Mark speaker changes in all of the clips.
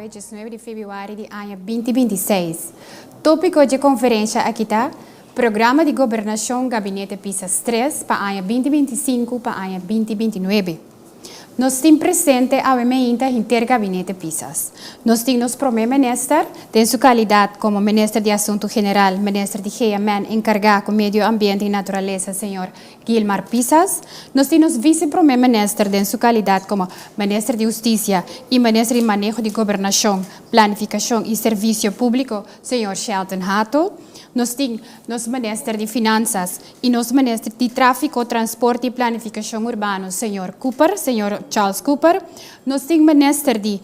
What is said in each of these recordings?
Speaker 1: awe 19 di febrüari di aña 2026. Tópiko di konferensia aki ta Programa di Gobernashon Gabinete Pisas 3 pa aña 2025 pa aña 2029. Nos tin presente awe mainta henter Gabinete Pisas. Nos tin nos promé minister, den su kalidat komo Minister di Asuntu General, Minister di GMN enkargá ku Medio Ambiente i Naturalesa, señor Gilmar Pisas. Nos tin nos Vise Promé Minister den su kalidat komo Minister di Hustisia i Minister di Maneho di Gobernashon, Planifikashon i Servisio Públiko, señor Shelton Hato. Nos tin nos Minister di Finansas i nos Minister di Tráfiko, Transporte i Planifikashon Urbano, señor Cooper, señor Charles Cooper. Nos tin Minister di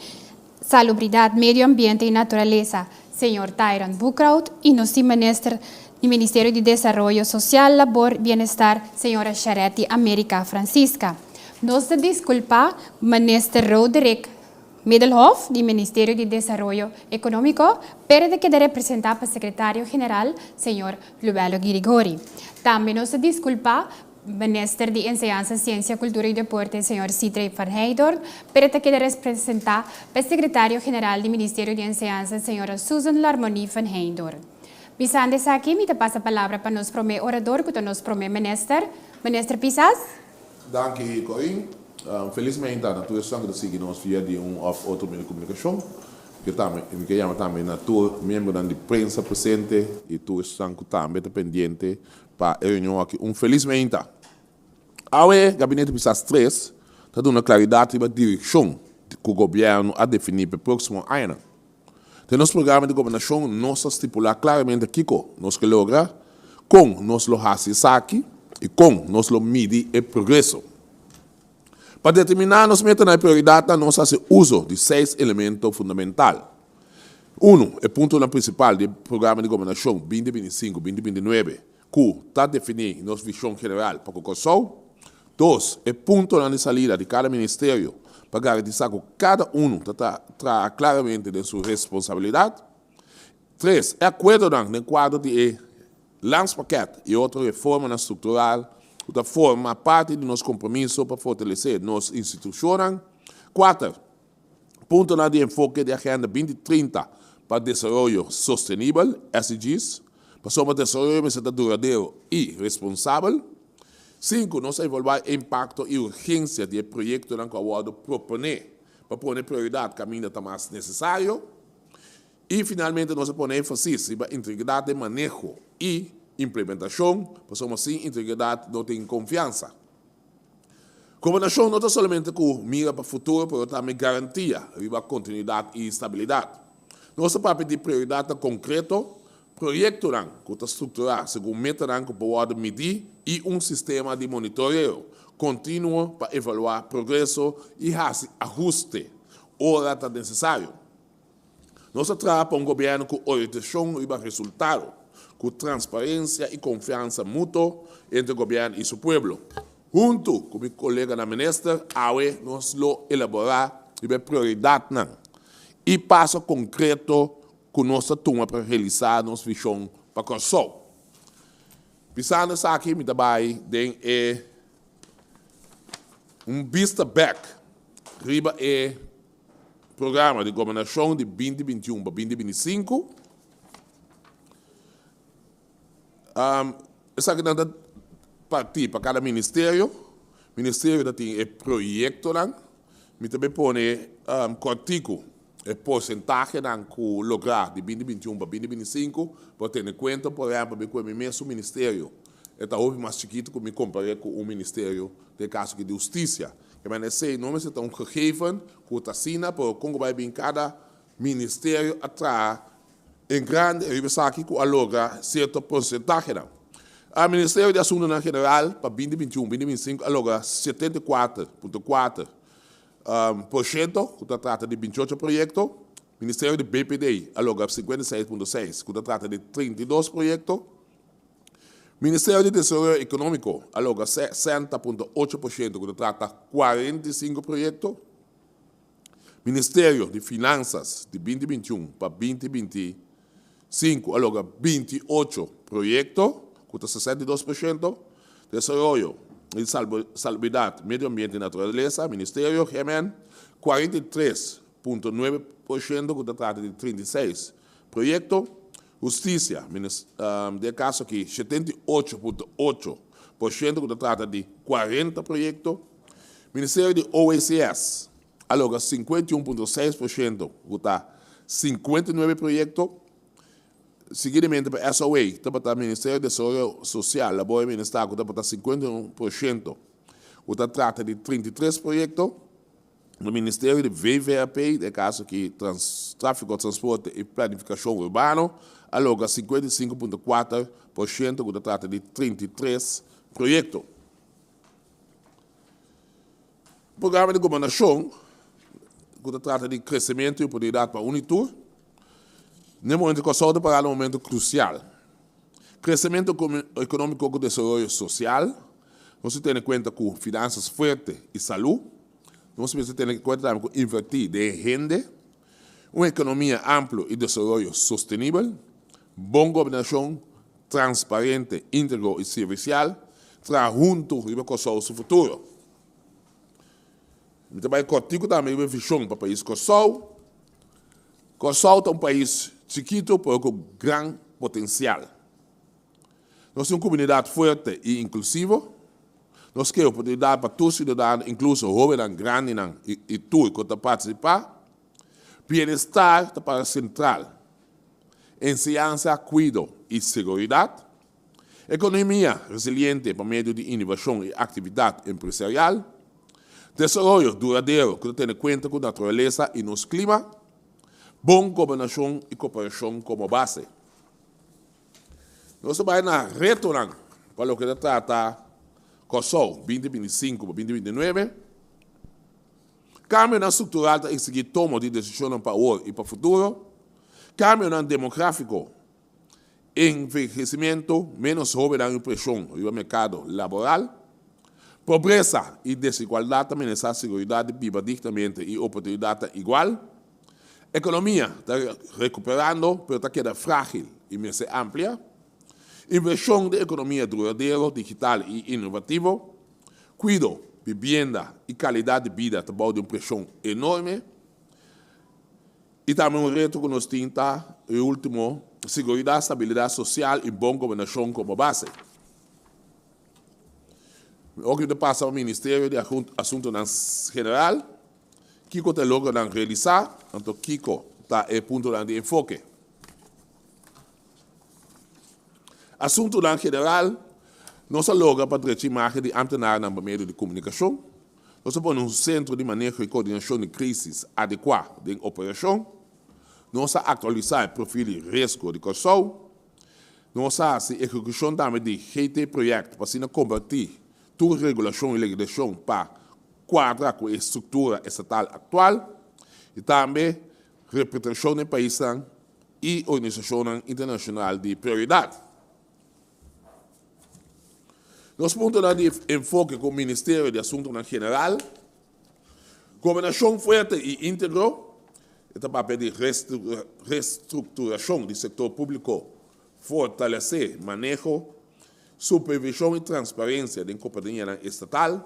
Speaker 1: Salubridat, Medio Ambiente i Naturalesa, señor Tyron Boekhoudt. I nos tin Minister di Ministerio di Desaroyo Sosial, Labor, Bienestar, señora Charetti America Francisca. Nos ta diskulpá Minister Roderick Middelhof di Ministerio di Desaroyo Ekonómiko, pero ta keda representá pa Sekretario General, señor Luwello Girigori. Tambe nos ta diskulpá Minister di Enseñansa, Siensia, Kultura i Deporte, señor Sithree van Heydoorn, pero ta keda representá pa Sekretario General di Ministerio di Enseñansa, señora Susan Larmonie van Heydoorn. Bisando esaki, mi ta pasa palabra pa nos promé orador, ku ta nos promé minister, Minister Pisas.
Speaker 2: Danki, Corinne. Felismente na tur esnan ku ta sigui nos via di un òf otro medio di komunikashon. Mi tambe mi ke yama tambe na tur miembronan di prensa presente i tur esnan ku tambe ta pendiente pa e reunion aki un felis meinta. Awe Gabinete Pisas Tres ta duna klaridat riba direkshon ku gobièrnu a definí pa e próksimo añanan. Den nos programa di gobernashon nos a stipulá klaramente kiko nos ke logra, kon nos lo hasi esaki i kon nos lo midi e progreso. Pa determiná nos metanan i prioridatnan nos hasi uso di seis elemento fundamental. Unu, e puntonan prinsipal di e programa di gobernashon 2025, 2029 ku ta definí nos vishon general pa ku Kòrsou. Dos, e puntonan di salida di kada ministerio pa garantisá ku kada unu ta traha klaramente den su responsabilidat. Tres, e akuerdonan den kuadro di e Landspakket i otro reformanan struktural ku ta forma parti di nos kompromiso pa fortalesé nos institushonnan. Kuater, puntonan di enfoke di Agenda 2030 pa Desaroyo Sostenibel, SDGs, pasobra desaroyo mester ta duradero i responsabel. Sinku, nos a evaluá e impakto i urgensia di e proyektonan ku a wòrdu proponé pa pone prioridat kaminda ta mas nesesario. I finalmente nos a pone énfasis riba integridat den maneho i implementashon, pasobra sin integridat no tin konfiansa. Gobernashon no ta solamente ku mira pa futuro pero tambe garantia riba kontinuidat i stabilidat. Nos ta papia di prioridatnan konkreto, proyektonan ku ta strukturá segun metanan ku por wòrdu midí i un sistema di monitoreo kontinuo pa evaluá progreso i hasi ahuste ora ta nesesario. Nos ta traha pa un gobièrnu ku orientashon riba resultado, ku transparensia i konfiansa mutuo entre gobièrnu i su pueblo. Huntu ku mi koleganan minister, awe nos lo elaborá riba e prioridatnan i paso konkreto ku nos ta tuma pa realisá nos vishon pa Kòrsou. Bisando esaki mi ta bai den e un bista bèk riba e Programa di gobernashon di 2021 pa 2025. Esakinan ta partí pa kada ministerio. Ministerio ta tin e proyektonan. Mi ta bay pone kòrtiku e porsentahenan ku lográ di 2021 pa 2025 por tene kuenta. Por ehèmpel, mi ku e mi mesun ministerio e ta hopi mas chikitu ku mi kompar'é ku un ministerio den e kaso aki di hustisia. E manera esei no mester ta un gegeven ku ta asina, pero kon ku bai bin kada ministerio a traha en grande riba esaki ku a logra sierto porsentahenan. A Ministerio di Asuntunan General pa 2021, 2025 a logra 74.4 por shento ku ta trata di 28 proyekto. Ministerio di BPD a logra 56.6 ku ta trata di 32 proyekto. Ministerio di Desaroyo Ekonómiko a logra 60.8% ku ta trata 45 proyekto. Ministerio di Finansas di 2021 pa 2025 a logra 28 proyekto ku ta 62%. Desaroyo di Salubridat, Medio Ambiente i Naturalesa, Ministerio, GMN, 43. 69.9% ku ta trata di 36 proyekto. Hustisia, den e kaso aki 78.8% ku ta trata di 40 proyekto. Ministerio di OECS a logra 51.6% ku ta 59 proyekto. Seguidamente pa SOA tabata Ministerio di Desaroyo Sosial, Labor i Bienestar ku tabata 51% ku ta trata di 33 proyekto. Na Ministerio di VVRP, den e kaso aki Tráfiko, Transporte i Planifikashon Urbano, a logra 55.4% ku ta trata di 33 proyekto. Programa di gobernashon ku ta trata di kresementu i oportunidat pa un i tur. Na e momento Kòrsou ta pará na un momento krusial. Kresementu ekonómiko ku desaroyo sosial. Nos ta tene kuenta ku finansas fuerte i salú. Nos mester tene kuenta tambe ku invertí den hende, un ekonomia amplo i desaroyo sostenibel, bon gobernashon, transparente, íntegro i servisial, traha huntu riba Kòrsou su futuro. Mi ta bai kòrtiku tambe riba e vishon pa pais Kòrsou. Kòrsou ta un pais chikitu pero ku gran potensial. Nos tin un komunidat fuerte i inklusivo. Nos ke oportunidat pa tur siudadano, inkluso hóbennan, grandinan i tur ku ta partisipá. Bienestar ta para sentral. Enseñansa, kuido i seguridat. Ekonomia resiliente pa medio di inovashon i aktividat empresarial. Desaroyo duradero ku ta tene kuenta ku naturalesa i nos klima. Bon gobernashon i koperashon komo base. Nos ta bai na retonan pa loke ta trata Kòrsou 2025 pa 2029. Kambionan struktural ta eksigí tomo di desishonnan pa awor i pa futuro. Kambionan demográfiko, envehesimentu, ménos hóbennan i preshon riba merkado laboral. Pobresa i desigualdat ta menesá seguridat di biba dignamente i oportunidatnan igual. Ekonomia ta rekuperando pero ta keda frágil i mester amplia. Invershon den ekonomia duradero, digital i inovativo. Kuido, bibienda i kalidat di bida ta bou di un preshon enorme. I tambe un reto ku nos tin ta, e último, siguridat, stabilidat sosial i bon gobernashon komo base. Ora ku ta pasa pa Ministerio di Asuntunan General, kiko ta e logronan realisá, anto kiko ta e puntonan di enfoke? Asuntunan general, Nos a logra pa drecha imagen di ámtenarnan pa medio di komunikashon. Nos a pone un sentro di maneho i koordinashon di krísis adekuá den operashon. Nos a aktualisá e profil di riesgo di Kòrsou. Nos a hasi ehekushon tambe di GT-project pa asina kompartí tur regulashon i legislashon pa kuadra ku e struktura estatal aktual i tambe representashon den paisnan i organisashonnan internashonal di prioridat. Nos puntonan di enfoke ku Ministerio di Asuntunan General, Gobernashon fuerte i íntegro, e ta papia di restrukturashon di sektor públiko, fortalesé maneho, supervishon i transparensia den kompanianan estatal.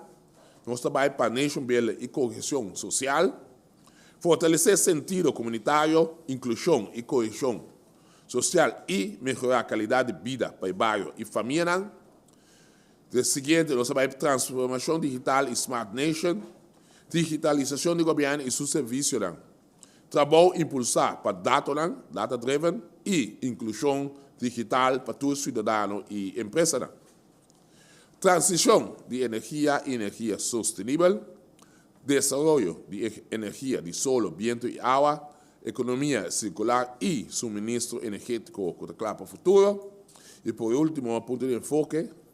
Speaker 2: Nos ta bai pa nation building i kohesion sosial. Fortalesé sentido komunitario, inklushon i koheshon sosial i mehorá kalidat di bida pa e bario i famianan. De siguiente nos a bai transformashon digital i Smart Nation, digitalisashon di gobièrnu i su servisionan, trabou impulsá pa datonan, data driven, i inklushon digital pa tur siudadano i empresanan. Transishon di energia i energia sostenibel, desaroyo di energia di solo, bientu i awa, ekonomia sirkular i suministro energétiko ku ta kla pa futuro. I por último, punto di enfoke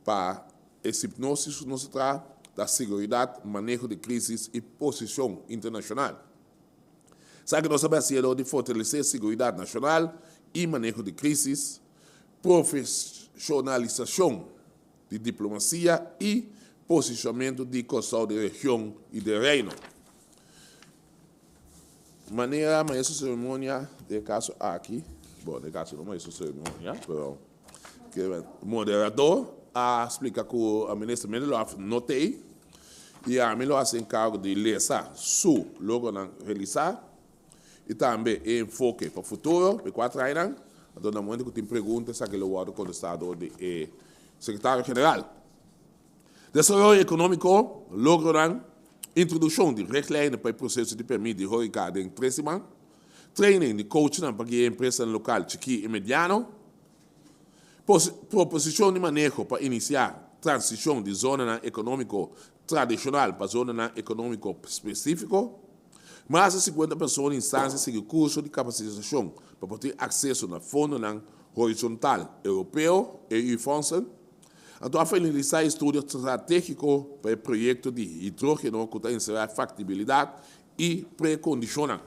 Speaker 2: pa e sipnosis ku nos ta traha ta seguridat, maneho di krísis i posishon internashonal. Esaki nos ta bai hasié dor di fortalesé seguridat nashonal i maneho di krísis, profeshonalisashon di diplomasia i posishonamentu di Kòrsou den region i den Reino. Manera maestro ceremonia den e kaso aki, bon den e kaso no maestro ceremonia, pero moderador a splika ku minister Minderhof no t'ei. I ami lo hasi enkargo di lesa su logronan realisá i tambe e enfoke pa futuro pa e kuater añanan. Anto na momento ku tin pregunta esaki lo wòrdu kontestá dor di e sekretario general. Desaroyo ekonómiko, logronan, introdukshon di richtlijnen pa e proseso di pèrmit di horeca den tres siman, training di coachnan pa guia empresanan lokal chikí i mediano, Proposishon di maneho pa inisiá transishon di zonanan ekonómiko tradishonal pa zonanan ekonómiko spesífiko. Mas di 50 persona i instansia sigui kurso di kapasitasashon pa por tin akseso na fondonan horizontal europeo, EU-fondsen. Anto a finalisá e estudio stratégiko pa e proyekto di hidrógeno ku ta enserá faktibilidat i prekondishonnan.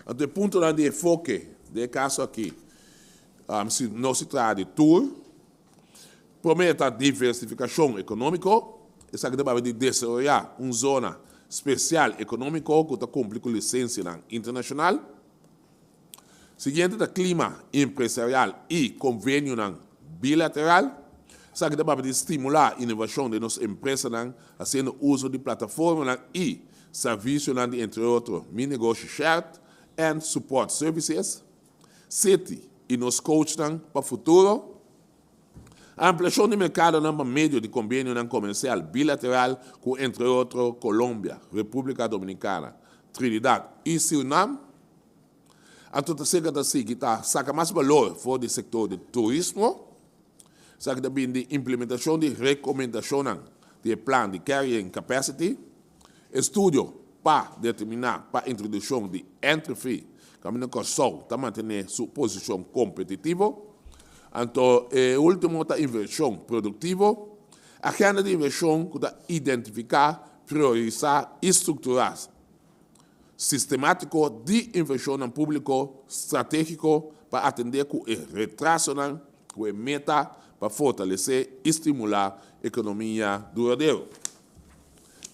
Speaker 2: Anto e puntonan di enfoke den e kaso aki, si nos si traha di tur, promé ta diversifikashon ekonómiko, esaki ta papia di desaroyá un zona spesial ekonómiko ku ta kumpli ku lisensianan internashonal. Siguiente ta klima empresarial i konvenionan bilateral, esaki ta papia di stimulá inovashon den nos empresanan hasiendo uso di plataformanan i Servisionan di entre otro Mi Negoshi Shared en Support Services, City i nos coachnan pa futuro. Ampliashon di merkadonan pa medio di kombenionan komersial bilateral ku entre otro Colombia, Repúblika Dominikana, Trinidad i Surinam. Anto ta seka ta sigui ta saka mas balor for di sektor di turismo. Esaki ta bini di implementashon di rekomendashonnan di e plan di Carrying Capacity. Estudio pa determiná pa introdukshon di entry fee kaminda Kòrsou ta mantené su posishon kompetitivo. Anto e último ta invershon produktivo. Agenda di invershon ku ta identifiká, priorisá i strukturá sistemátiko di invershonnan públiko stratégiko pa atendé ku e retrasonan ku e meta pa fortalesé i stimulá ekonomia duradero.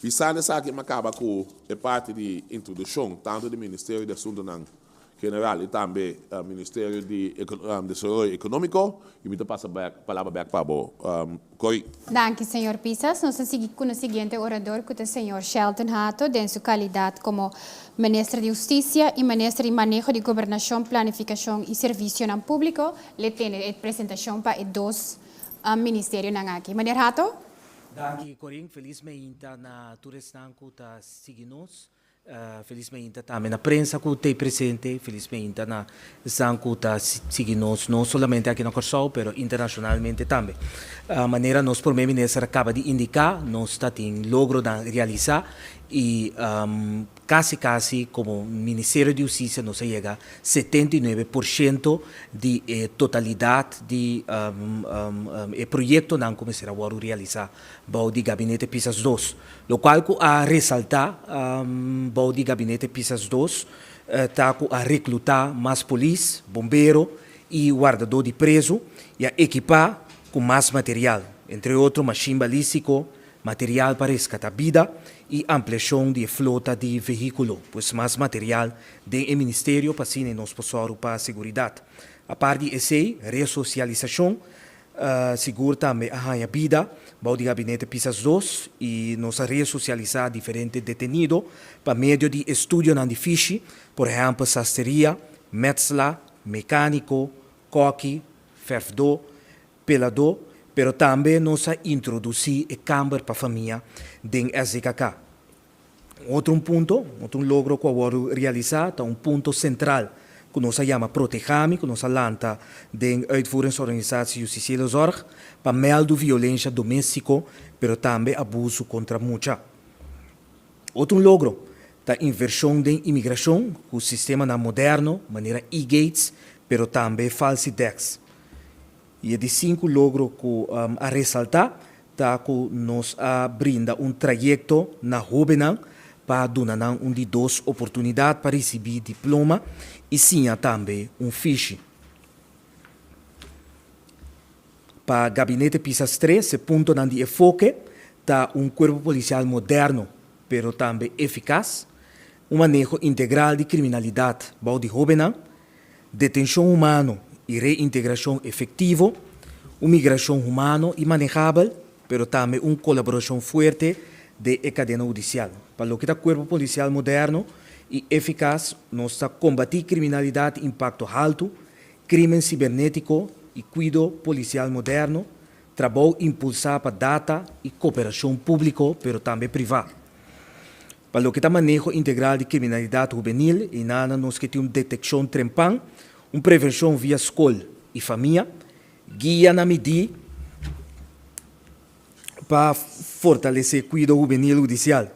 Speaker 2: Bisando esaki mi a kaba ku e parti di introdukshon tantu di Ministerio di Asuntunan General i tambe Ministerio di Desaroyo Ekonómiko i mi ta pasa bèk palabra bèk pa bo Cory.
Speaker 1: Danki señor Pisas. Nos ta sigui ku nos siguiente orador ku ta señor Shelton Hato den su kalidat komo Minister di Hustisia i Minister di Maneho di Gobernashon, Planifikashon i Servisionan Públiko. L'e tene e presentashon pa e dos ministerionan aki. Meneer Hato.
Speaker 3: Danki Corin, felis meinta na tur esnan ku ta sigui nos, felis meinta tambe na prensa ku t'ei presente, felis meinta na esnan ku ta sigui nos no solamente aki na Kòrsou pero internashonalmente tambe. Manera nos Prome Minister a kaba di indiká nos ta tin logronan realisá i Kasi kasi komo Ministerio di Hustisia nos a yega 79% di e totalidat di e proyektonan ku mester a wòrdu realisá bou di Gabinete Pisas dos. Lokual ku a resaltá bou di Gabinete Pisas dos ta ku a reklutá mas polis, bombero i wardadó di prezu i a ekipá ku mas material, entre otro mashin balístiko, material pa reskatá bida i ampliashon di e flota di vehíkulo, pues mas material den e ministerio pa asina nos por sòru pa seguridat. Apart di esei, resosialisashon sigur tambe a haña bida bou di Gabinete Pisas dos i nos a resosialisá diferente detenido pa medio di estudionan di fishi, por ehèmpel sasteria, metsla, mekániko, kòki, fèrfdó, Peladó, pero tambe nos a introdusí e kamber pa famia den SDKK. Un otro un punto, un otro un logro ku a wòrdu realisá ta un punto sentral ku nos a yama Protehami ku nos a lanta den Uitvoeringsorganisatie Justitiële Zorg pa mèldu violensha doméstiko pero tambe abusu kontra mucha. Otro un logro ta invershon den imigrashon ku sistemanan moderno manera e-gates pero tambe falsidex. I e di sinku logro ku a resaltá ta ku nos a brinda un trayekto na hóbennan pa duna nan un di dos oportunidat pa risibí diploma i siña tambe un fishi. Pa Gabinete Pisas tres e puntonan di efoke ta un kuerpo polisial moderno pero tambe efikas, un maneho integral di kriminalidat bou di hóbennan, detenshon humano i reintegrashon efektivo, un migrashon humano i manehabel, pero tambe un kolaborashon fuerte den e kadena hudisial. Pa loke ta kuerpo polisial moderno i efikas, nos ta kombatí kriminalidat di impakto haltu, krímen sibernétiko i kuido polisial moderno, trabou impulsá pa data i koperashon públiko pero tambe privá. Pa loke ta maneho integral di kriminalidat hubenil, einan nos ke tin un detekshon trempan, un prevenshon via skol i famia, guia na midí pa fortalesé kuido hubenil hudisial.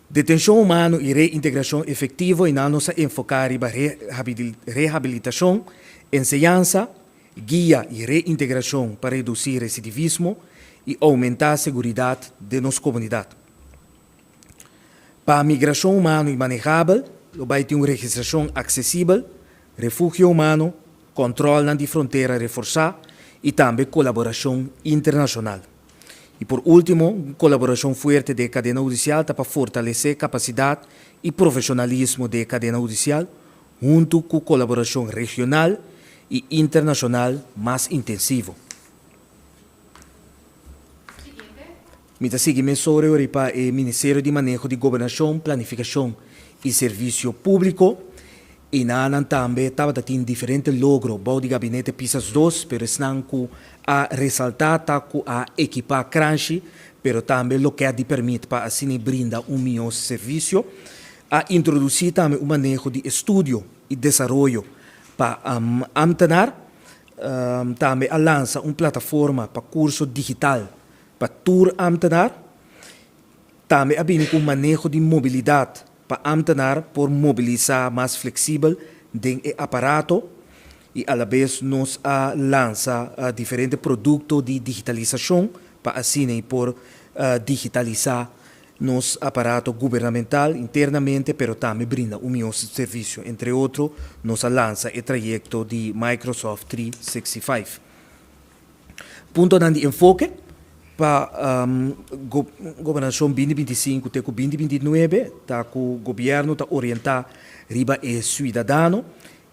Speaker 3: Detenshon humano i reintegrashon efektivo, einan nos a enfoká riba rehabilitashon, enseñansa, guia i reintegrashon pa redusí residivismo i oumentá seguridat den nos komunidat. Pa migrashon humano i manehabel lo bai tin un registrashon aksesibel, refugio humano, kòntròlnan di frontera reforsá i tambe kolaborashon internashonal. I por último, un kolaborashon fuerte den e kadena hudisial ta pa fortalesé kapasidat i profeshonalismo den e kadena hudisial huntu ku kolaborashon regional i internashonal mas intensivo. Mi ta sigui mesora ori pa e Ministerio di Maneho di Gobernashon, Planifikashon i Servisio Públiko. I na nan tambe tabata tin diferente logro bou di Gabinete Pisas dos, pero esnan ku a resaltá ta ku a ekipá kranshi, pero tambe lokèt di pèrmit pa asina brinda un mihó servisio. A introdusí tambe un maneho di estudio i desaroyo pa ámtenar. Tambe a lansa un plataforma pa kurso digital pa tur ámtenar. Tambe a bini ku un maneho di mobilidat pa ámtenar por mobilisá mas fleksibel den e aparato i alabes nos a lansa diferente produkto di digitalisashon pa asina i por digitalisá nos aparato gubernamental internamente pero tambe brinda un mihó servisio. Entre otro nos a lansa e trayekto di Microsoft 365. Puntonan di enfoke pa Gobernashon 2025 te ku 2029 ta ku gobièrnu ta orientá riba e suidadano.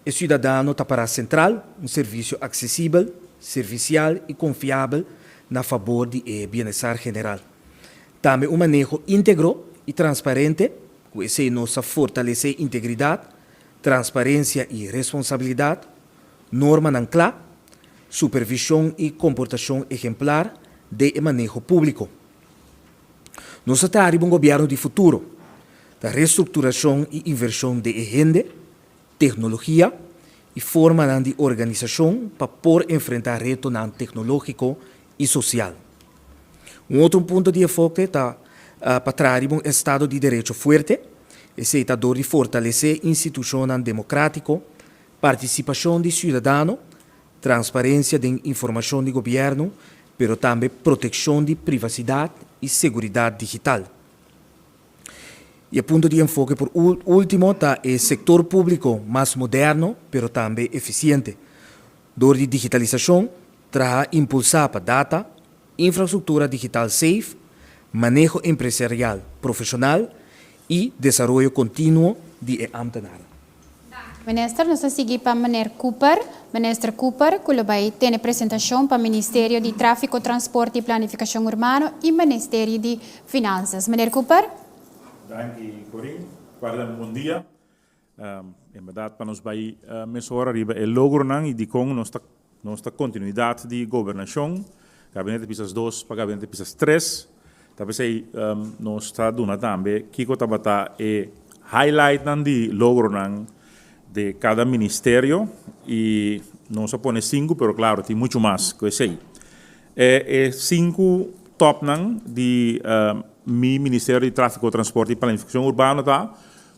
Speaker 3: E suidadano ta pará sentral, un servisio aksesibel, servisial i konfiabel na fabor di e bienestar general. Tambe un maneho íntegro i transparente, ku esei nos ta fortalesé integridat, transparensia i responsabilidat, normanan kla, supervishon i komportashon ehemplar den e maneho públiko. Nos ta traha riba un gobièrnu di futuro, ta restrukturashon i invershon den e hende, teknologia i formanan di organisashon pa por enfrentá retonan teknológiko i sosial. Un otro punto di enfoke ta pa traha riba un estado di derecho fuerte, esei ta dor di fortalesé institushonnan demokrátiko, partisipashon di siudadano, transparensia den informashon di gobièrnu, pero tambe protekshon di privasidat i seguridat digital. I e punto di enfoke por último ta e sektor públiko mas moderno, pero tambe efisiente. Dor di digitalisashon, traha impulsá pa data, infrastruktura digital safe, maneho empresarial profeshonal i desaroyo kontinuo di e ámtenarnan.
Speaker 1: Minister, nos ta sigui pa Meneer Cooper. Minister Cooper, ku lo bai tene presentashon pa Ministerio di Tráfiko, Transporte i Planifikashon Urbano i Ministerio di Finansas. Meneer Cooper.
Speaker 4: Danki, Corinne. Guarda un bon dia. En berdad pa nos bai mesora riba e logronan y dicon nos ta nos ta continuidad di gobernacion, Gabinete Pisas dos pa Gabinete Pisas tres. Ta pesey nos ta duna tambe kico tabata e highlightnan di logronan di cada ministerio y nos a pone sinku pero claro tin mucho mas cu esey. E sinku topnan di mi Ministerio di Trafico, Transporte y Planificacion Urbano ta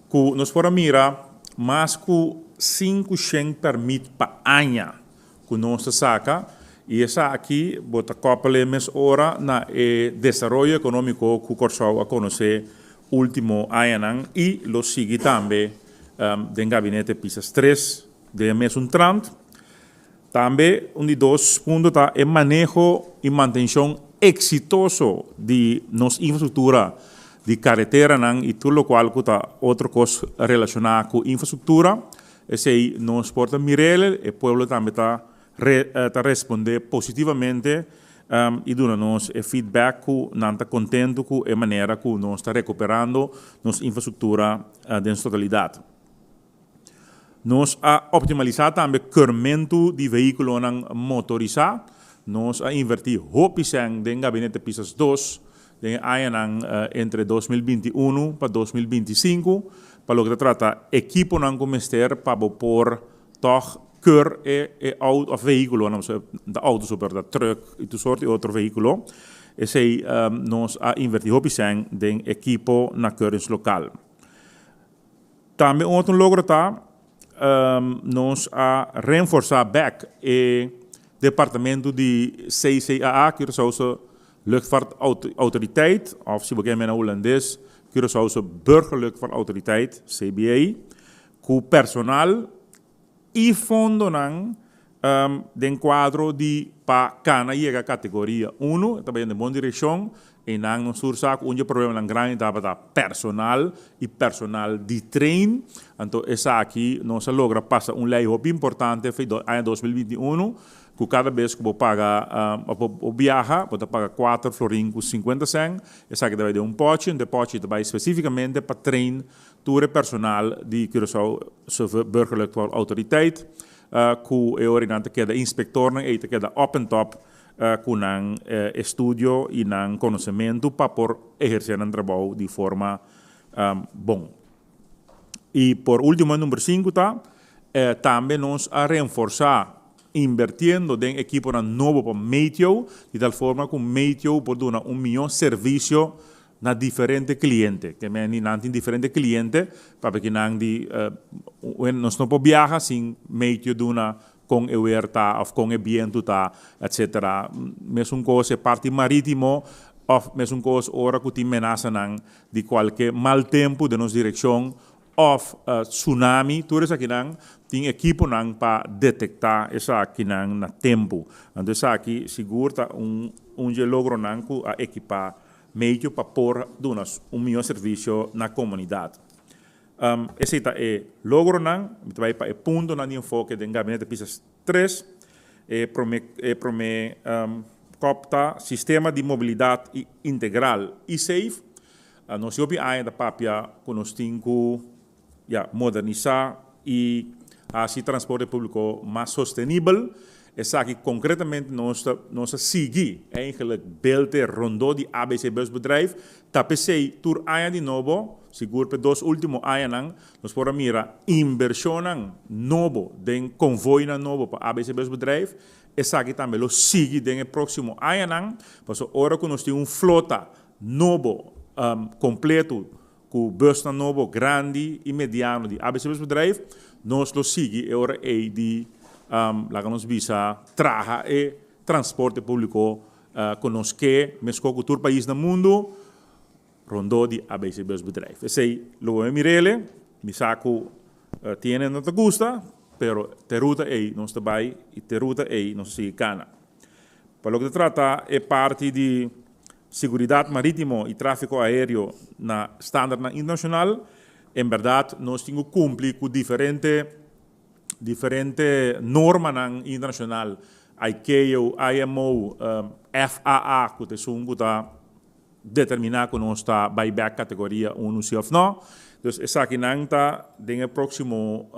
Speaker 4: Ku nos por a mira mas ku 500 pèrmit pa aña ku nos ta saka i esaki bo ta kòpel'é mes ora na e desaroyo ekonómiko ku Kòrsou a konosé último añanan i lo sigui tambe den Gabinete Pisas tres den e mesun trant. Tambe un di dos punto ta e maneho i mantenshon eksitoso di nos infrastruktura di kareteranan i tur lokual ku ta otro kos relashoná ku infrastruktura. Esei nos por ta mir'el, e pueblo tambe ta ta respondé positivamente. I duna nos e feedback ku nan ta kontentu ku e manera ku nos ta rekuperando nos infrastruktura den su totalidat. Nos a optimalisá tambe keurmentu di vehíkulonan motorisá. Nos a invertí hopi sèn den Gabinete Pisas dos den e añanan entre 2021 pa 2025 pa loke ta trata ekiponan ku mester pa bo por tòg keur e e auto òf vehíkulonan, pasobra no ta auto so pero ta trùk i tur sort di otro vehíkulo. Esei nos a invertí hopi sèn den ekipo na keuringslokaal. Tambe un otro logro ta nos a renforsá bèk e departamento di CCAA, Curaçaose Luchtvaart Autoriteit, òf si bo ke mena hulandes, Curaçaose Burgerluchtvaart Autoriteit, CBA, ku personal i fondonan den kuadro di pa kana yega kategoria unu, e ta bayendo den bon direkshon. Einan nos tur sa ku un di e problemanan grandi tabata personal i personal di train. Anto esaki nos a logra pasa un lei hopi importante for aña 2021 ku kada bes ku bo paga òf bo biaha bo ta paga kuater florin ku sinkuenta sèn. Esaki ta bai den un pòchi, anto e pòchi ta bai spesífikamente pa train Tur e personal di Curaçao Burgerlijk Autoriteit ku e ora nan ta keda inspektornan ei ta keda op en top ku nan estudio i nan konosementu pa por ehersé nan trabou di forma bon. I por ultimo e number sinku ta tambe nos a renforsá invertiendo den ekiponan nobo pa meteo di tal forma ku meteo por duna un mihó servisio na diferente cliente. Ke men di nan tin diferente cliente, papia ki nan di nos no por biaha sin meteo duna con e weer ta of con e bientu ta, etcetera. Mesun cos e parti maritimo of mesun cos ora cu tin menasanan di cualke mal tempo den nos direccion of tsunami, tur esakinan tin ekiponan pa detecta esakinan na tempo. Anto esaki sigur ta un un dje logronan cu a ekipa Medio pa por duna un mihó servisio na komunidat. Esei ta e logronan. Mi ta bai pa e puntonan di enfoke den Gabinete Pisas tres. E promé e promé kòp ta sistema di mobilidat integral i safe. Nos hopi aña ta papia ku nos tin ku ya, modernisá i hasi transporte públiko mas sostenibel. Esaki konkretamente nos ta nos a sigui eigenlijk belte rondó di ABC Busbedrijf. Ta p'esei tur aña di nobo, sigur p'e dos último añanan, nos por a mira inbershonnan nobo den konvoinan nobo pa ABC Busbedrijf. Esaki tambe lo sigui den e próksimo añanan, pasobra ora ku nos tin un flota nobo kompleto Ku busnan nobo grandi i mediano di ABC Busbedrijf, nos lo sigui e ora ei di, laga nos bisa, traha e transporte públiko ku nos ke, meskó ku tur pais na mundu, rondó di ABC Busbedrijf. Esei lo bo mir'ele, mi sa ku tin hende no ta gusta, pero te ruta ei nos ta bai i te ruta ei nos ta sigui kana. Pa loke ta trata e parti di Siguridat marítimo i tráfiko aéreo na standardnan internashonal. En bèrdat nos tin ku kumpli ku diferente diferente normanan internashonal, ICAO, IMO, FAA ku ta esun ku ta determiná ku nos ta bai bèk kategoria unu si òf nò. Dus esakinan ta den e próksimo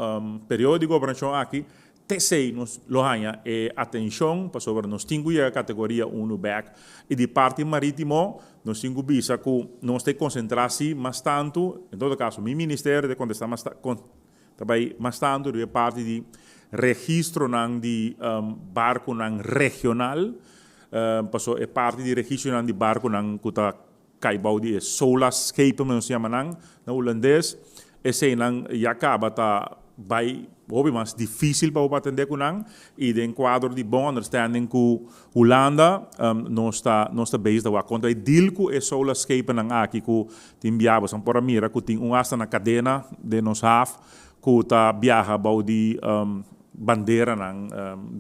Speaker 4: periodo di gobernashon aki T'esei nos lo haña e atenshon pasobra nos tin ku yega kategoria unu bèk. I di parti marítimo nos tin ku bisa ku nos ta e konsentrá si mas tantu, en todo kaso mi ministerio ta e kontestá mas ta bai mas tantu riba e parti di registronan di barkunan regional, pasobra e parti di registronan di barkunan ku ta kai bou di e solasschepen nos yama nan na hulandes, eseinan ya kaba ta bai hopi mas dificil pa bo pa atende ku nan i den kuadro di bon understanding ku Hulanda nos ta nos ta bezig ta wak konta e deal ku e solasschepennan aki ku tin biaha boso por a mira ku tin un asta na kadena den nos haf ku ta biaha bou di banderanan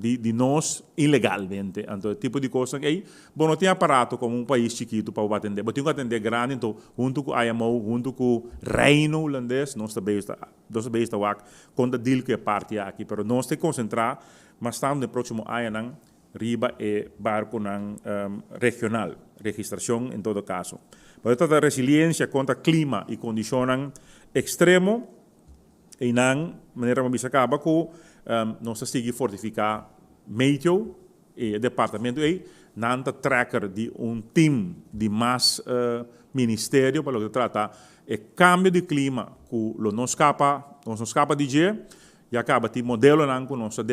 Speaker 4: di di nos ilegalmente. Anto e tipo di kosnan ei bo no tin aparato komo un pais chikitu pa bo atendé. Bo tin ku atendé grandi anto huntu ku IMO, huntu ku Reino Hulandes nos ta bezig ta nos ta bezig ta wak kon ta deal ku e parti aki. Pero nos ta konsentrá mas tantu den próksimo añanan. riba e barkunan regional, registrashon en todo kaso. Pa ta trata resiliensia kontra klima i kondishonnan ekstremo, einan manera mi a bisa kaba ku nos ta sigui fortifiká meteo, e departamento ei, nan ta trekker di un team di mas ministerio pa loke ta trata e kambio di klima ku lo no skapa, nos no skapa di dje. Ya kaba tin modelonan ku nos a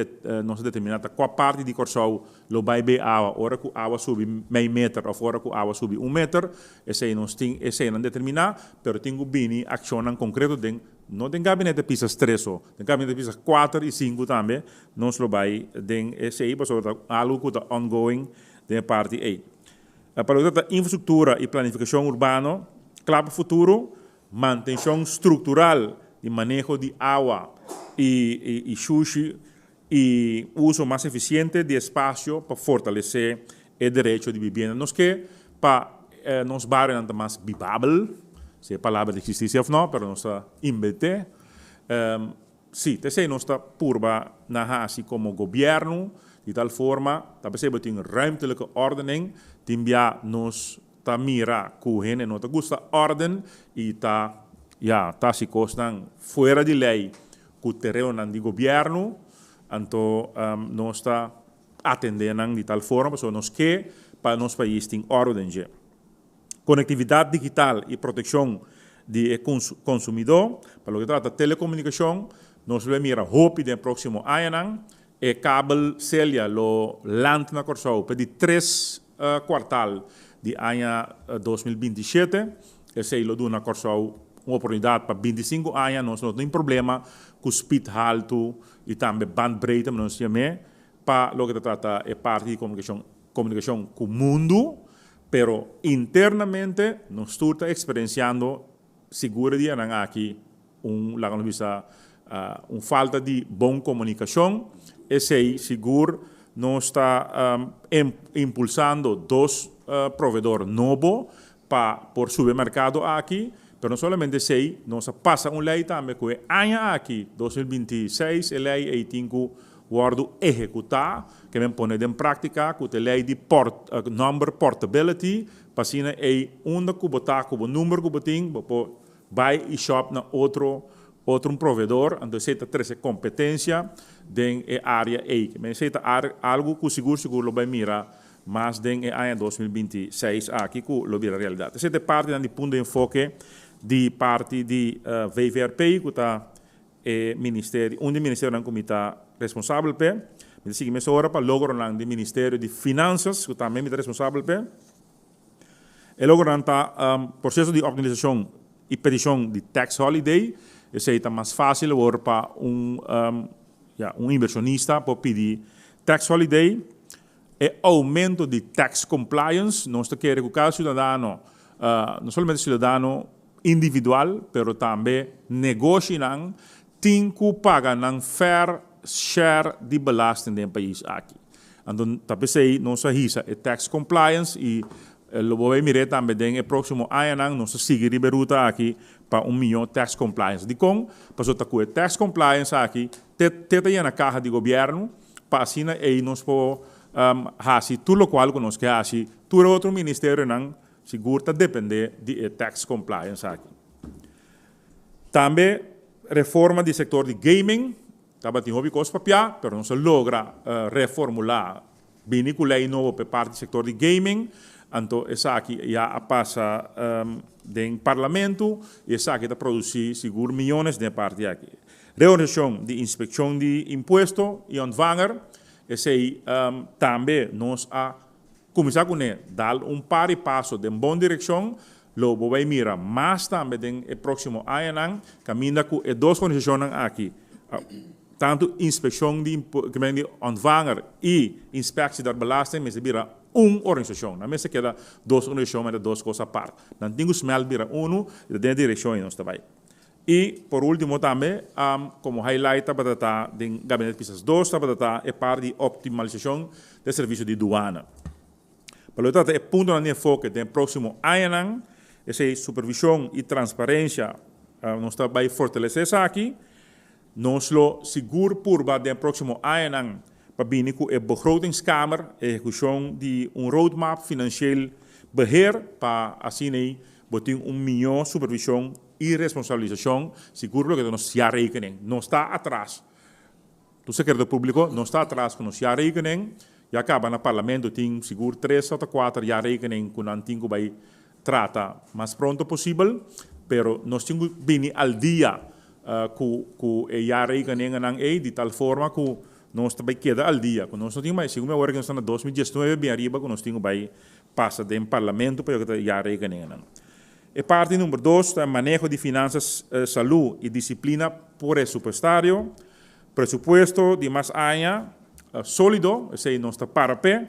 Speaker 4: nos a determiná ta kua parti di Kòrsou lo bai bei awa ora ku awa subi mei meter òf ora ku awa subi un meter. Esei nos tin eseinan determiná, pero tin ku bini akshonnan konkreto den, no den gabinete Pisas tres so, den gabinete Pisas kuater i sinku tambe nos lo bai den esei pasobra ta algu ku ta ongoing den e parti ei. Pa loke ta trata infrastruktura i planifikashon urbano, kla pa futuro, Mantenshon struktural di maneho di awa i shushi i uso mas efisiente di espasio pa fortalesé e derecho di bibienda. Nos ke pa nos barionan ta mas bibabel, si e palabra ta eksistí si òf no, pero nos ta inbent'é. Sí, ta esei nos ta purba na hasi komo gobièrnu, di tal forma ta p'esei bo tin ruimtelijke ordening, tin bia nos ta mira ku hende no ta gusta órden i ta, ya, ta hasi kosnan fuera di lei ku terenonan di gobièrnu, anto nos ta atendé nan di tal forma pasobra nos ke pa nos pais tin òrdu den dje. Konektividat digital i protekshon di e konsumidó. Pa loke ta trata telekomunikashon, nos lo mira hopi den e próksimo añanan. E kabel Celia lo land na Kòrsou pa di tres kuartal di aña 2027. Esei lo duna Kòrsou un oportunidat pa 25 aña nos no tin problema ku speed haltu i tambe bandbreedte nos yam'é pa loke ta trata e parti di komunikashon komunikashon ku mundu, pero internamente nos tur ta eksperensiando sigur e dianan aki un, laga nos bisa, un falta di bon komunikashon. Esei sigur nos ta impulsando dos proveedor nobo pa por subi e merkado aki, pero no solamente esei, nos a pasa un lei tambe ku e aña aki, 2026, e lei ei tin ku wòrdu ehekutá, ke men pone den práktika, ku ta e lei di port, number portability, pa asina ei unda ku bo ta ku bo number ku bo tin, bo por bai i shòp na otro otro un proveedor, anto esei ta trese kompetensia den e área ei. Ke men esei ta algu ku sigur sigur lo bai mira mas den e aña 2026 aki ku lo bira realidat. Esei ta e partinan di punto di enfoke di parti di VVRP ku ta e ministerio, un di ministerionan ku mi ta responsabel p'e. Mi ta sigui mesora pa logronan di Ministerio di Finansas ku tambe mi ta responsabel p'e. E logronan ta proseso di organisashon i petishon di tax holiday. Esei ta mas fásil awor pa un ya un invershonista por pidi tax holiday. E oumento di tax compliance, nos ta kere ku kada siudadano, no solamente siudadano individual, pero tambe negoshinan tin ku paga nan fair share di belasting den e pais aki. Anto ta p'esei nos a hisa e tax compliance i lo bo bay mir'é tambe den e próksimo añanan nos ta sigui riba e ruta aki pa un mihó tax compliance. Dikon? Pasobra ta ku e tax compliance aki te te ta yena kaha di gobièrnu pa asina ei nos por hasi tur lokual ku nos ke hasi. Tur e otro ministerionan sigur ta dependé di e tax compliance aki. Tambe reforma di sektor di gaming, tabatin hopi kos papia, pero nos a logra reformulá, bini ku lei nobo pa e parti di sektor di gaming, anto esaki ya a pasa den parlamento i esaki ta produsí sigur miyones den e parti aki. Reorganisashon di inspekshon di impuesto i ontvanger, esei tambe nos a Kuminsá kuné, dal un par di paso den bon direkshon, lo bo bai mira mas tambe den e próksimo añanan, kaminda ku e dos organisashonnan aki, tantu Inspekshon di di Ontvanger i Inspectie der Belasting mester bira un organisashon. Nan mester keda dos organisashon mester dos kos apart. Nan tin ku smèlt bira unu i ta den e direkshon ei nos ta bai. I por último tambe, komo highlight tabata ta den Gabinete Pisas dos tabata ta e parti di optimalisashon den servisio di duana. Pa loke ta trata e puntonan di enfoke den e próksimo añanan, esei supervishon i transparensia nos ta bai fortalesé esaki. Nos lo sigur purba den e próksimo añanan. pa bini ku e Begrotingskamer, ehekushon di un roadmap financieel beheer pa asin'ei bo tin un mihó supervishon i responsabilisashon sigur loke ta nos jaarrekening. Nos ta atras. Tur sekreto públiko, nos ta atras ku nos jaarrekening. Ya kaba na parlamento tin sigur tres òf ta kuater jaarrekening ku nan tin ku bai trata mas pronto posibel, pero nos tin ku bini al dia ku ku e jaarrekeningennan ei di tal forma ku nos ta bai keda al dia, ku nos no tin bai, segun mi awor ku nos ta na 2019 bin ariba ku nos tin ku bai pasa den parlamento pa yoke ta jaarrekeningennan. E parti number dos ta maneho di finansas, salú i disiplina presupuestario. Presupuesto di mas aña sólido, esei nos ta para p'e.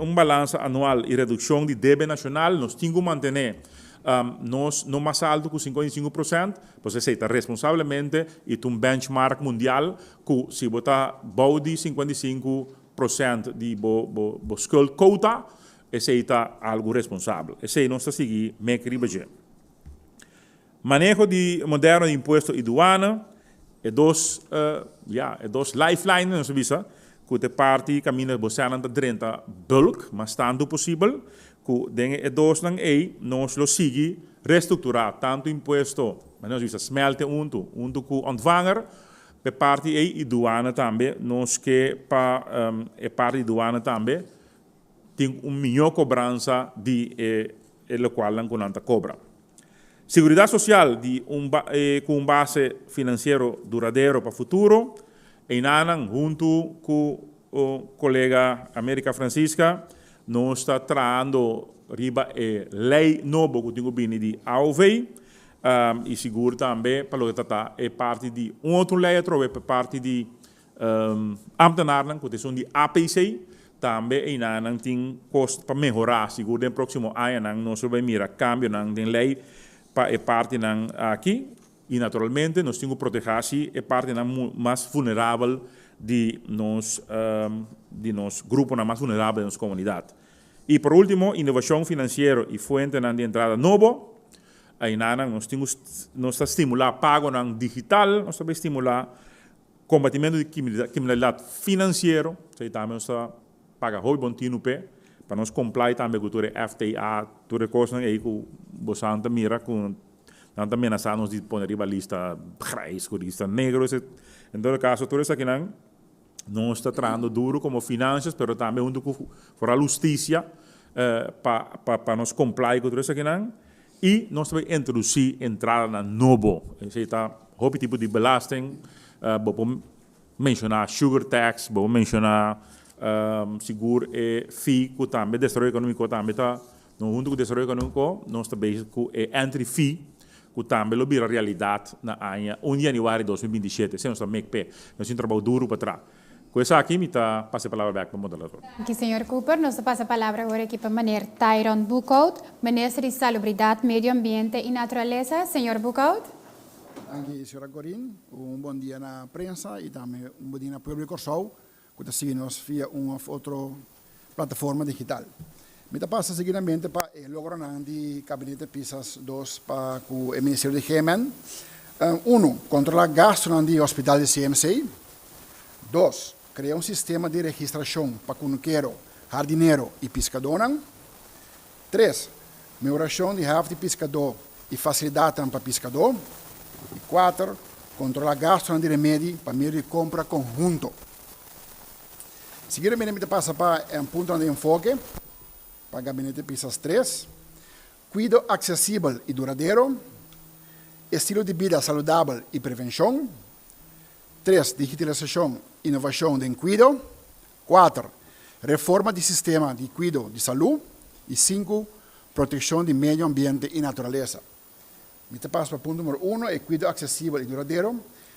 Speaker 4: Un balansa anual i redukshon di debe nashonal nos tin ku mantené nos no mas altu ku 55%, pues esei ta responsablemente i ta un benchmark mundial ku si bo ta bou di 55% di bo bo skuld kouta, esei ta algu responsabel. Esei nos ta sigui mek riba dje. Maneho di moderno di impuesto i duana, e dos, ya, e dos lifeline nos ta bisa, ku ta e parti kaminda bo sènan ta drenta bulk mas tantu posibel, ku den e dosnan ei nos lo sigui restrukturá tantu impuesto, manera nos bisa smelte huntu, huntu ku ontvanger, pa e parti ei i duana tambe, nos ke pa e parti di duana tambe tin un mihó kobransa di e e lokualnan ku nan ta kobra. Seguridat sosial di un ku un base finansiero duradero pa futuro, einanan huntu ku kolega America Francisca nos ta trahando riba e lei nobo ku tin ku bini di aov i sigur tambe pa loke ta ta e parti di un otro lei atrobe pa parti di Ambtenarnan ku ta esun di APC tambe einanan tin kos pa mehorá. Sigur den próksimo añanan nos lo bai mira kambionan den lei pa e partinan aki i naturalmente nos tin ku protehá si e partinan mas vulnerabel di nos di nos gruponan mas vulnerabel den nos komunidat. I por último inovashon finansiero i fuentenan di entrada nobo. Einanan nos tin ku nos ta stimulá pagonan digital, nos ta bai stimulá Kombatimentu di kriminalidat finansiero, esei tambe nos ta paga hopi bon tinu p'e, pa nos comply tambe ku tur e FTA, tur e kosnan ei ku bosan ta mira ku nan ta menasá nos di pone riba lista grijs ku lista negro. En todo kaso tur esakinan nos ta trahando duru komo financias pero tambe huntu ku foral hustisia pa pa nos comply ku tur esakinan. I nos ta bay introduci entradanan nobo. Esey ta hopi tipo di belasting. Bo por menciona sugar tax, bo por menciona sigur e fee cu tambe Desaroyo Economico tambe ta, no hunto cu Desaroyo Economico nos ta bezig cu e entry fee cu tambe lo bira realidad na aña un di januari 2027. Esey nos ta mek p'e. Nos tin trabou duro pa traha. Ku esaki mi ta pasa e palabra bek pa moderador.
Speaker 1: Danki señor Cooper. Nos ta pasa palabra awor aki pa meneer Tyron Boekhout, Minister di Salubridat, Medio Ambiente y Naturalesa. Señor Boekhout.
Speaker 5: Danki señora Corin. Un bon dia na prensa y tambe un bon dia na pueblo di Kòrsou ku ta sigui nos via un òf otro plataforma digital. Mi ta pasa seguidamente pa e logronan di Gabinete Pisas dos pa ku e Ministerio di GMN. Unu, kontrolá gastunan di hospital di CMC. Dos, krea un sistema di registrashon pa kunukero, hardinero i piskadónan. Tres, mehorashon di haf di piskadó i fasilidatnan pa piskadó. I kuater, kontrolá gastunan di remedi pa medio di kompra konhunto. Seguidamente mi ta pasa pa e puntonan di enfoke pa Gabinete Pisas tres, Kuido aksesibel i duradero, estilo di bida saludabel i prevenshon, tres, digitalisashon, inovashon den kuido, kuater, reforma di sistema di kuido di salú i sinku, protekshon di medio ambiente i naturalesa. Mi ta pasa pa punto numero uno, e kuido aksesibel i duradero.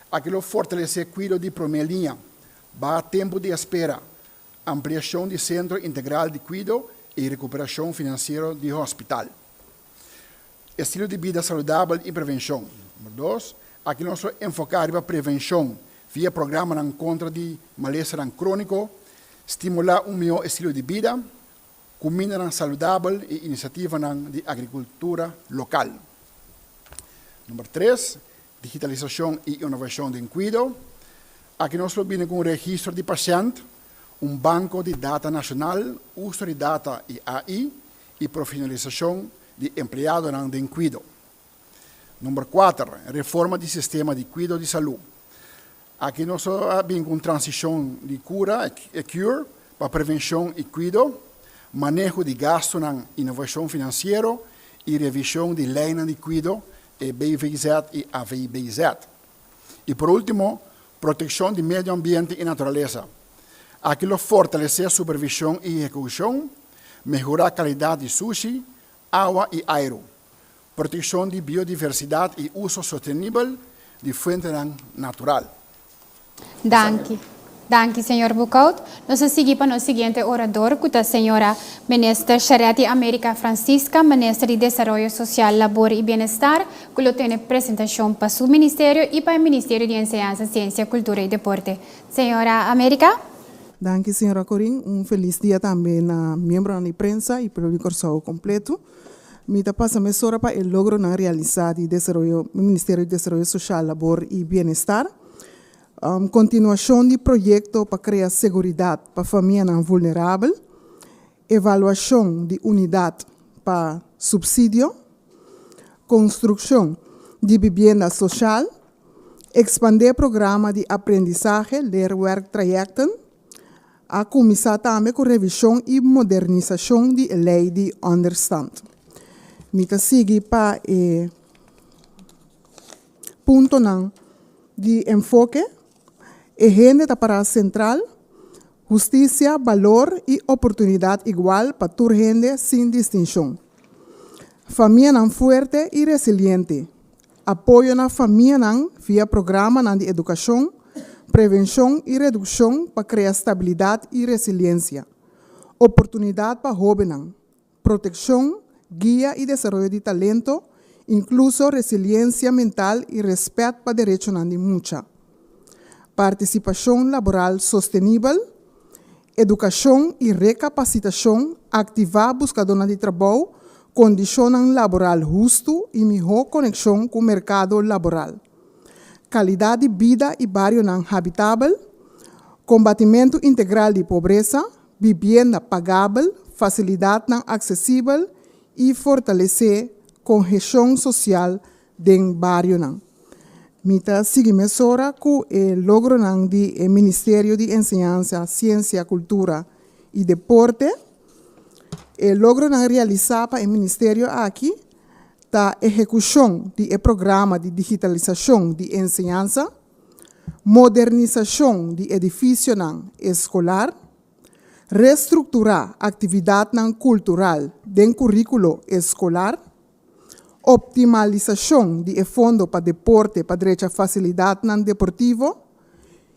Speaker 5: Aki lo fortalesé kuido di promé liña, baha tempu di espera, ampliashon di sentro integral di kuido i rekuperashon finansiero di hospital. Estilo di bida saludabel i prevenshon. Numero dos, aki nos lo enfoká riba prevenshon via programanan kontra di malesanan króniko, stimulá un mihó estilo di bida, kumindanan saludabel i inisiativanan di agrikultura lokal. Number tres, digitalisashon i inovashon den kuido. Aki nos lo bini ku un registro di pashènt, un banko di data nashonal, uso di data i AI i profesionalisashon di empleadonan den kuido. Number kuater, reforma di sistema di kuido di salú. Aki nos lo a bin ku un transishon di kura, e cure, pa prevenshon i kuido, maneho di gastunan, inovashon finansiero i revishon di leinan di kuido, e BVZ i AVBZ. I por último, protekshon di medio ambiente i naturalesa. Aki lo fortalesé supervishon i ehekushon, mehorá kalidat di sushi, awa i airu, protekshon di biodiversidat i uso sostenibel di fuentenan natural.
Speaker 1: Danki. Danki, señor Boekhout. Nos a sigui pa nos siguiente orador cu ta señora Minister Charetti America Francisca, Minister di Desaroyo Social, Labor y Bienestar, cu lo tene presentacion pa su ministerio y pa e Ministerio di Enseñansa, Ciencia, Cultura y Deporte. Señora America.
Speaker 6: Danki, señora Corin. Un feliz dia tambe na miembronan di prensa y pueblo di Corsou completo. Mi ta pasa mesora pa e logronan realisa di Desaroyo, Ministerio di Desaroyo Social, Labor y Bienestar. Kontinuashon di proyekto pa krea seguridat pa famianan vulnerabel, evaluashon di unidat pa supsidio, konstrukshon di bibienda soshal, ekspandé programa di aprendisahe, leerwerktrajecten, a kuminsá tambe ku revishon i modernisashon di e lei di ònderstant. Mi ta sigui pa e Puntonan di enfoke, E hende ta pará sentral, hustisia, balor i oportunidat igual pa tur hende sin distinshon. Famianan fuerte i resiliente, apoyo na famianan via programanan di edukashon, prevenshon i redukshon pa krea stabilidat i resiliensia. Oportunidat pa hóbennan. Protekshon, guia i desaroyo di talento, inkluso resiliensia mental i rèspèt pa derechonan di mucha. Partisipashon laboral sostenibel, edukashon i rekapasitashon, aktivá buskadónan di trabou, kondishonnan laboral hustu i mihó konekshon ku merkado laboral. Kalidat di bida i barionan habitabel, kombatimentu integral di pobresa, bibienda pagabel, fasilidatnan aksesibel i fortalesé koheshon sosial den barionan. Mi ta sigui mesora ku e logronan di e Ministerio di Enseñansa, Siensia, Kultura i Deporte. E logronan realisá pa e ministerio aki ta ehekushon di e programa di digitalisashon di enseñansa, modernisashon di edifisionan eskolar, restrukturá aktividatnan kultural den kuríkulo eskolar, optimalisashon di e fondo pa deporte pa drecha fasilidatnan deportivo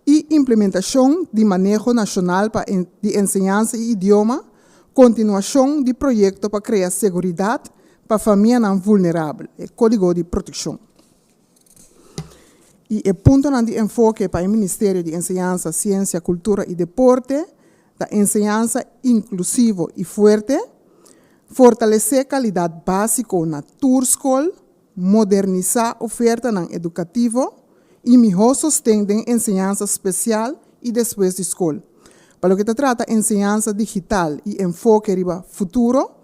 Speaker 6: i implementashon di maneho nashonal pa di enseñansa i idioma, kontinuashon di proyekto pa krea seguridat pa famianan vulnerabel, e kódigo di protekshon. I e puntonan di enfoke pa e Ministerio di Enseñansa, Siensia, Kultura i Deporte ta enseñansa inklusivo i fuerte, fortalesé kalidat básiko na tur skol, modernisá ofertanan edukativo i mihó sosten den enseñansa spesial i despues di skol. Pa loke ta trata enseñansa digital i enfoke riba futuro,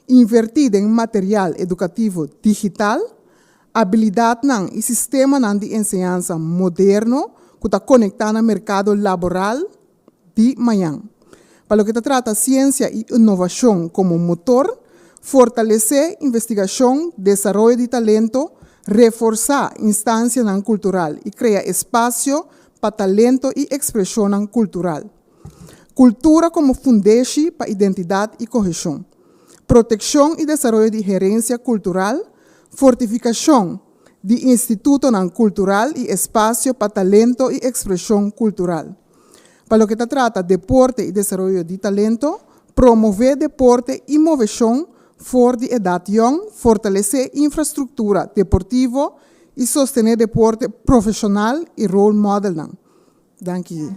Speaker 6: invertí den material edukativo digital, Abilidatnan i sistemanan di enseñansa moderno ku ta konektá na merkado laboral di mañan. Pa loke ta trata siensia i inovashon komo motor, fortalesé investigashon, desaroyo di talento, reforsá instansianan kultural i krea espasio pa talento i ekspreshonnan kultural. Kultura komo fundeshi pa identidat i koheshon. Protekshon i desaroyo di herensia kultural, fortifikashon di institutonan kultural i espasio pa talento i ekspreshon kultural. Pa loke ta trata deporte i desaroyo di talento, promové deporte i moveshon for di edat yòn, fortalesé infrastruktura deportivo i sostené deporte profeshonal i role modelnan. Danki.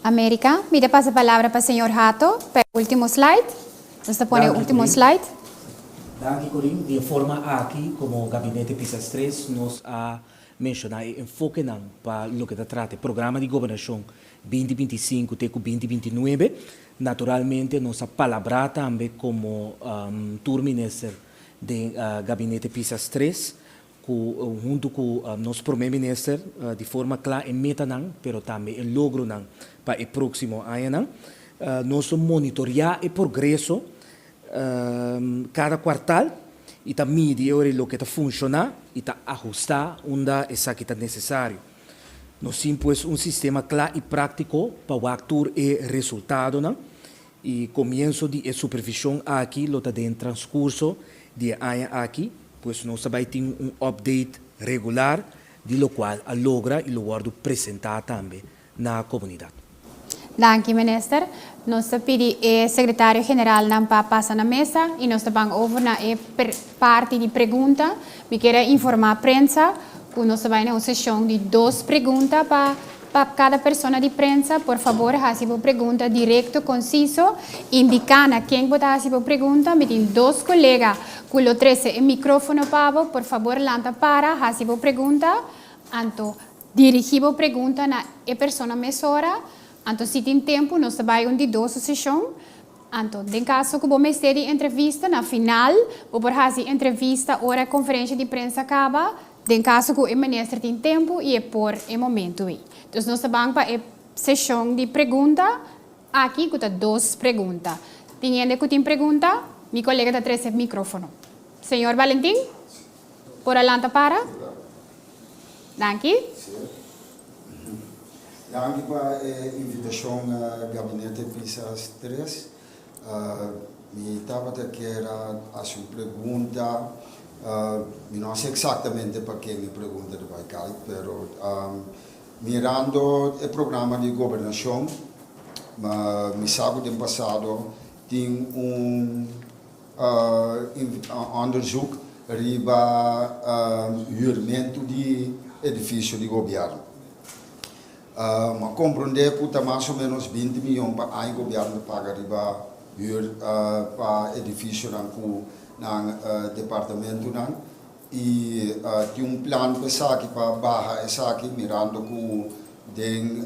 Speaker 1: America. Mi ta pasa palabra pa señor Hato pa e ultimo slide. Nos ta pone e ultimo slide.
Speaker 3: Danki Corinne. Di e forma aki como Gabinete Pisas Tres nos a. menshoná e enfokenan pa loke ta trata e programa di gobernashon 2025 te ku 2029. Naturalmente nos a palabrá tambe komo tur minister den Gabinete Pisas 3 ku huntu ku nos Prome Minister di forma kla e metanan pero tambe e logronan pa e próksimo añanan. Nos lo monitoriá e progreso kada kuartal i ta midi e ora i loke ta funshoná i ta ahustá unda esaki ta nesesario. Nos tin pues un sistema kla i práktiko pa wak tur e resultadonan i komienso di e supervishon aki lo ta den transkurso di e aña aki, pues nos ta bai tin un update regular di lokual a logra i lo wòrdu presentá tambe na komunidat.
Speaker 1: Danki Minister. Nos ta pidi e Secretario Generalnan pa pasa na mesa y nos ta ban over na e parti di pregunta. Mi kier a informa prensa cu nos ta bay na un sesion di dos pregunta pa pa cada persona di prensa. Por fabor haci bo pregunta directo, conciso. Indica na ken bo ta haci bo pregunta. Mi tin dos colega cu lo trece e microfono pa bo. Por fabor lanta para, haci bo pregunta. Anto Dirigí bo pregunta na e persona mesora, anto si tin tempu nos ta bai un di dos seshon. Anto, den kaso ku bo mester di entrevista, na final bo por hasi entrevista ora e konferensha di prensa kaba, den kaso ku e minister tin tempu i e por e momentu ei. Dus nos ta ban pa e seshon di pregunta aki ku ta dos pregunta. Tin hende ku tin pregunta? Mi kolega ta trese mikrofono. Señor Valentin, por a lanta para? Danki.
Speaker 7: Danki pa e invitashon Gabinete Pisas 3. Mi tabata kier a hasi un pregunta, mi no sa eksaktamente pa ken e pregunta ta bai kai, pero mirando e programa di gobernashon, mi sa ku den pasado tin un Onderzoek riba huurmentu di edifisio di gobièrnu. Mi a komprondé ku ta mas o ménos 20 mion pa aña gobièrnu ta paga riba huur pa edifisionan ku nan departamentunan i tin un plan pa esaki pa baha esaki mirando ku den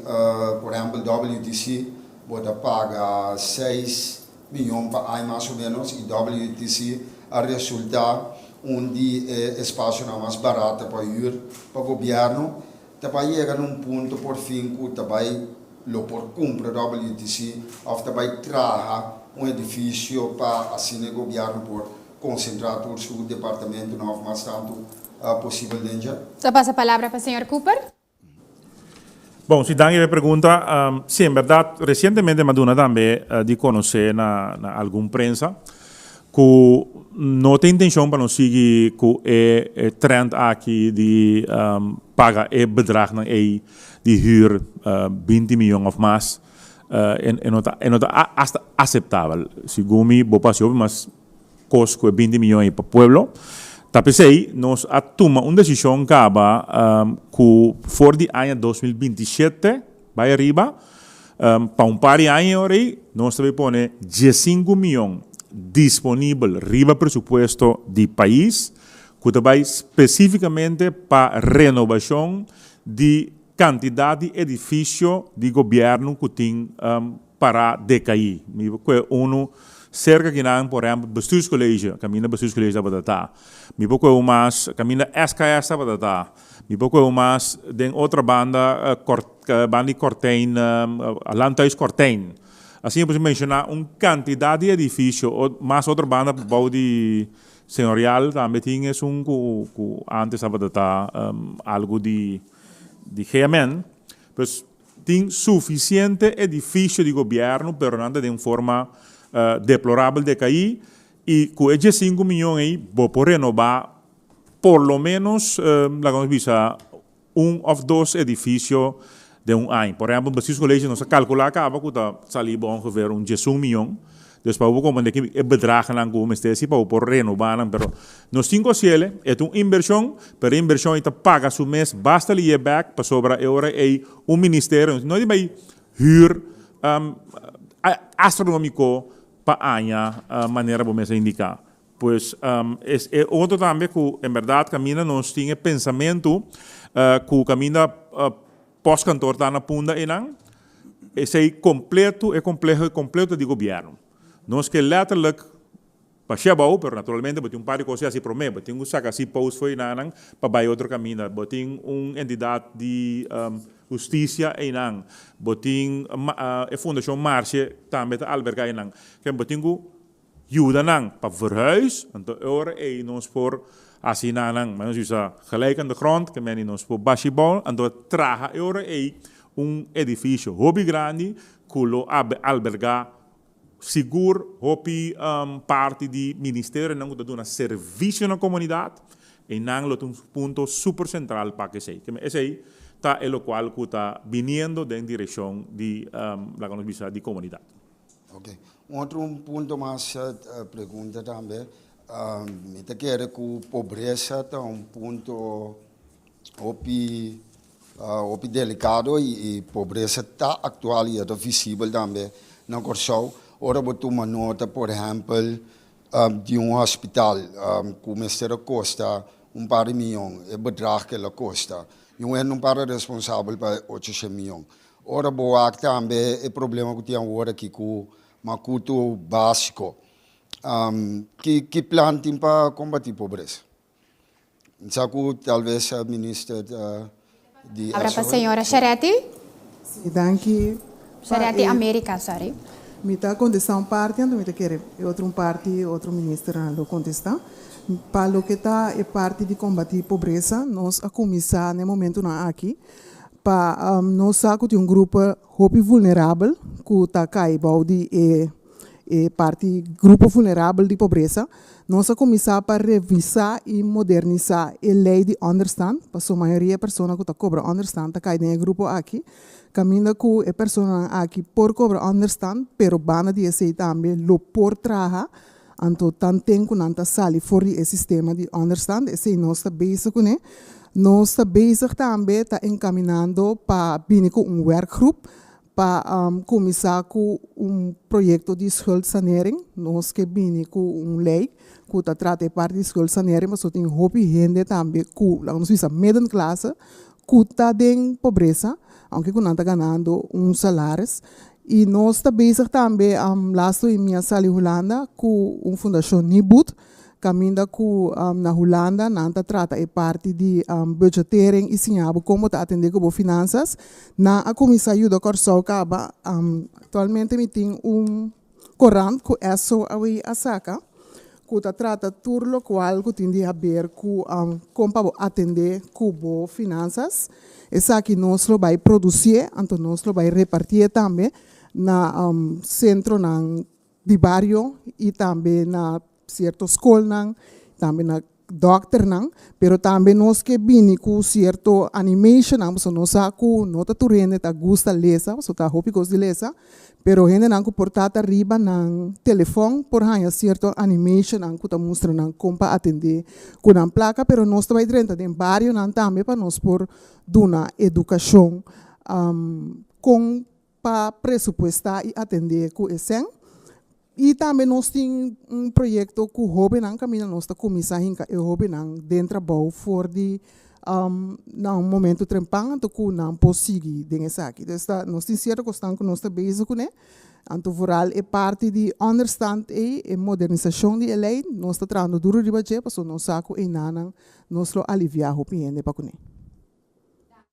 Speaker 7: por ehèmpel WTC bo ta paga 6 Miyon pa aña mas o menos y WTC a resulta un di e espacionan mas barata pa huur pa gobierno. Ta bay yega na un punto por fin cu ta bay lo por cumpra WTC of ta bay traha un edificio pa asina e gobierno por concentra tur su departamentonan of mas tanto posibel den dje?
Speaker 1: Ta pasa palabra pa señor Cooper.
Speaker 4: Bon, si danki pa e pregunta. Si, en berdad, recientemente mi a duna tambe di conoce na na algun prensa cu no ta intencion pa nos sigui cu e e trend aki di paga e bedragnan ey di huur 20 miyon of mas. E no ta e no ta hasta aceptabel. Segun mi, bo por haci hopi mas kos ku e 20 miyon ei pa pueblo. Ta p'esei nos a tuma un desishon kaba ku for di aña 2027 bai ariba, pa un par di aña ora ei nos ta bai pone 15 miyon disponibel riba presupuesto di pais ku ta bai spesífikamente pa renobashon di kantidat di edifisio di gobièrnu ku tin pará dekaí. Mi por kohe unu serka kinan, por ehèmpel, Bestuurscollege, kaminda Bestuurscollege tabata ta. Mi por kohe un mas kaminda SKS tabata ta. Mi por kohe un mas den otro banda, banda di Kortijn, Landhuis Kortijn. Asina por menshoná un kantidat di edifisio, mas otro banda bou di Señorial tambe tin esun ku antes tabata ta algu di GMN. Pues tin sufisiente edifisio di gobièrnu pero nan ta den forma deplorabel dekaí i ku e 15 mion ei bo por renobá por lo ménos laga nos bisa un òf dos edifisio den un aña. Por ehèmpel Bestuurscollege nos a kalkulá kaba ku ta sali bo ongeveer un 11 mion. Dus pa bo comprende ki e bedragnan ku bo mester si pa bo por renobá nan. Pero nos tin ku hasiel, e ta un invershon, pero e invershon ei ta paga su mes basta liye bèk pasobra e ora ei un ministerio no di bai hür astronómiko pa aña manera bo mes a indiká. Pues es e otro tambe ku en bèrdat kaminda nos tin e pensamentu ku kaminda postkantoor ta na Punda einan, esei kompleto, e kompleho e kompleto di gobièrnu. Nos ke letterlijk bashia abou, pero naturalmente bo tin un par di kos hasi promé, bo tin ku saka si post for einanan pa bai otro kaminda, bo tin un entidat di hustisia einan, bo tin e fundashon Marshe tambe ta albergá einan. Bo tin ku Yuda nan pa verhuis, anto e ora ei nos por hasi na nan, nos bisa gelijk aan de grond, ke meni nos por bashi bou, anto traha e ora ei un edifisio hopi grandi ku lo albergá sigur hopi parti di ministerionan ku ta duna servisio na komunidat, einan lo ta un punto super sentral pa esei. Ke men esei ta e lokual ku ta biniendo den direkshon di laga nos bisa di komunidat.
Speaker 7: Ok. Un otro un punto mas pregunta tambe. Mi ta kere ku pobresa ta un punto hopi hopi delikado i pobresa ta aktual i e ta visibel tambe na Kòrsou. Ora bo tuma nota por ehèmpel di un hospital ku mester a kosta un par di mion, e bedrag ku el a kosta i un hende no para responsabel pa e ocho shen mion. Ora bo wak tambe e problema ku tin awor aki ku makutu básiko. Ki ki plan tin pa kombatí pobresa? Mi sa ku talves minister di
Speaker 1: Abra pa señora Sharetti.
Speaker 6: Si, danki pa
Speaker 1: Sharetti
Speaker 6: e.
Speaker 1: America, sorry.
Speaker 6: Mi ta kontestá un parti anto mi ta kere e otro un parti otro ministernan lo kontestá. Pa loke ta e parti di kombatí pobresa nos a kuminsá na e momentunan aki Pa nos sa ku tin un grupo hopi vulnerabel ku ta kai bou di e e parti grupo vulnerabel di pobresa, nos a kuminsá pa revisá i modernisá e lei di ònderstant, pasobra mayoria e persona ku ta kobra ònderstant ta kai den e grupo aki, kaminda ku e personanan aki por kobra ònderstant, pero banda di esei tambe lo por traha, anto tanten ku nan ta sali for di e sistema di ònderstant, esei nos ta bezig kuné. Nos ta bezig tambe ta enkaminando pa bini ku un werkgroep pa kuminsá ku un proyekto di schuldsanering. Nos ke bini ku un lei ku ta trata e parti di schuldsanering pasobra tin hopi hende tambe ku, laga nos bisa, middenklasse ku ta den pobresa, aunke ku nan ta ganando un salaris. I nos ta bezig tambe, laatst mi a sali Hulanda ku un fundashon Nibud, kaminda ku na Hulanda nan ta trata e parti di budgetering i siña bo kon bo ta atendé ku bo finansas. Nan a kuminsá yuda Kòrsou kaba. Aktualmente mi tin un korant ku SOAW a saka ku ta trata tur lokual ku tin di haber ku kon pa bo atendé ku bo finansas. Esaki nos lo bai produsié, anto nos lo bai repartié tambe na sentronan di bario i tambe na sierto skolnan, tambe na dòkternan, pero tambe nos ke bini ku sierto animationnan, pasobra nos sa ku no ta tur hende ta gusta lesa, pasobra ta hopi kos di lesa, pero hendenan ku por ta ta riba nan telefòn por haña sierto animationnan ku ta mustra nan kon pa atendé ku nan plaka, pero nos ta bai drenta den barionan tambe pa nos por duna edukashon kon pa presupuestá i atendé ku e sèn. I tambe nos tin un proyekto ku hóbennan kaminda nos ta kuminsá hinka e hóbennan den trabou for di na un momentu trempan anto ku nan por sigui den esaki. Dus ta nos tin sierto kosnan ku nos ta bezig kuné, anto vooral e parti di ònderstand ei, e modernisashon di e lei, nos ta trahando duru riba dje pasobra nos sa ku einanan nos lo aliviá hopi hende pa kuné.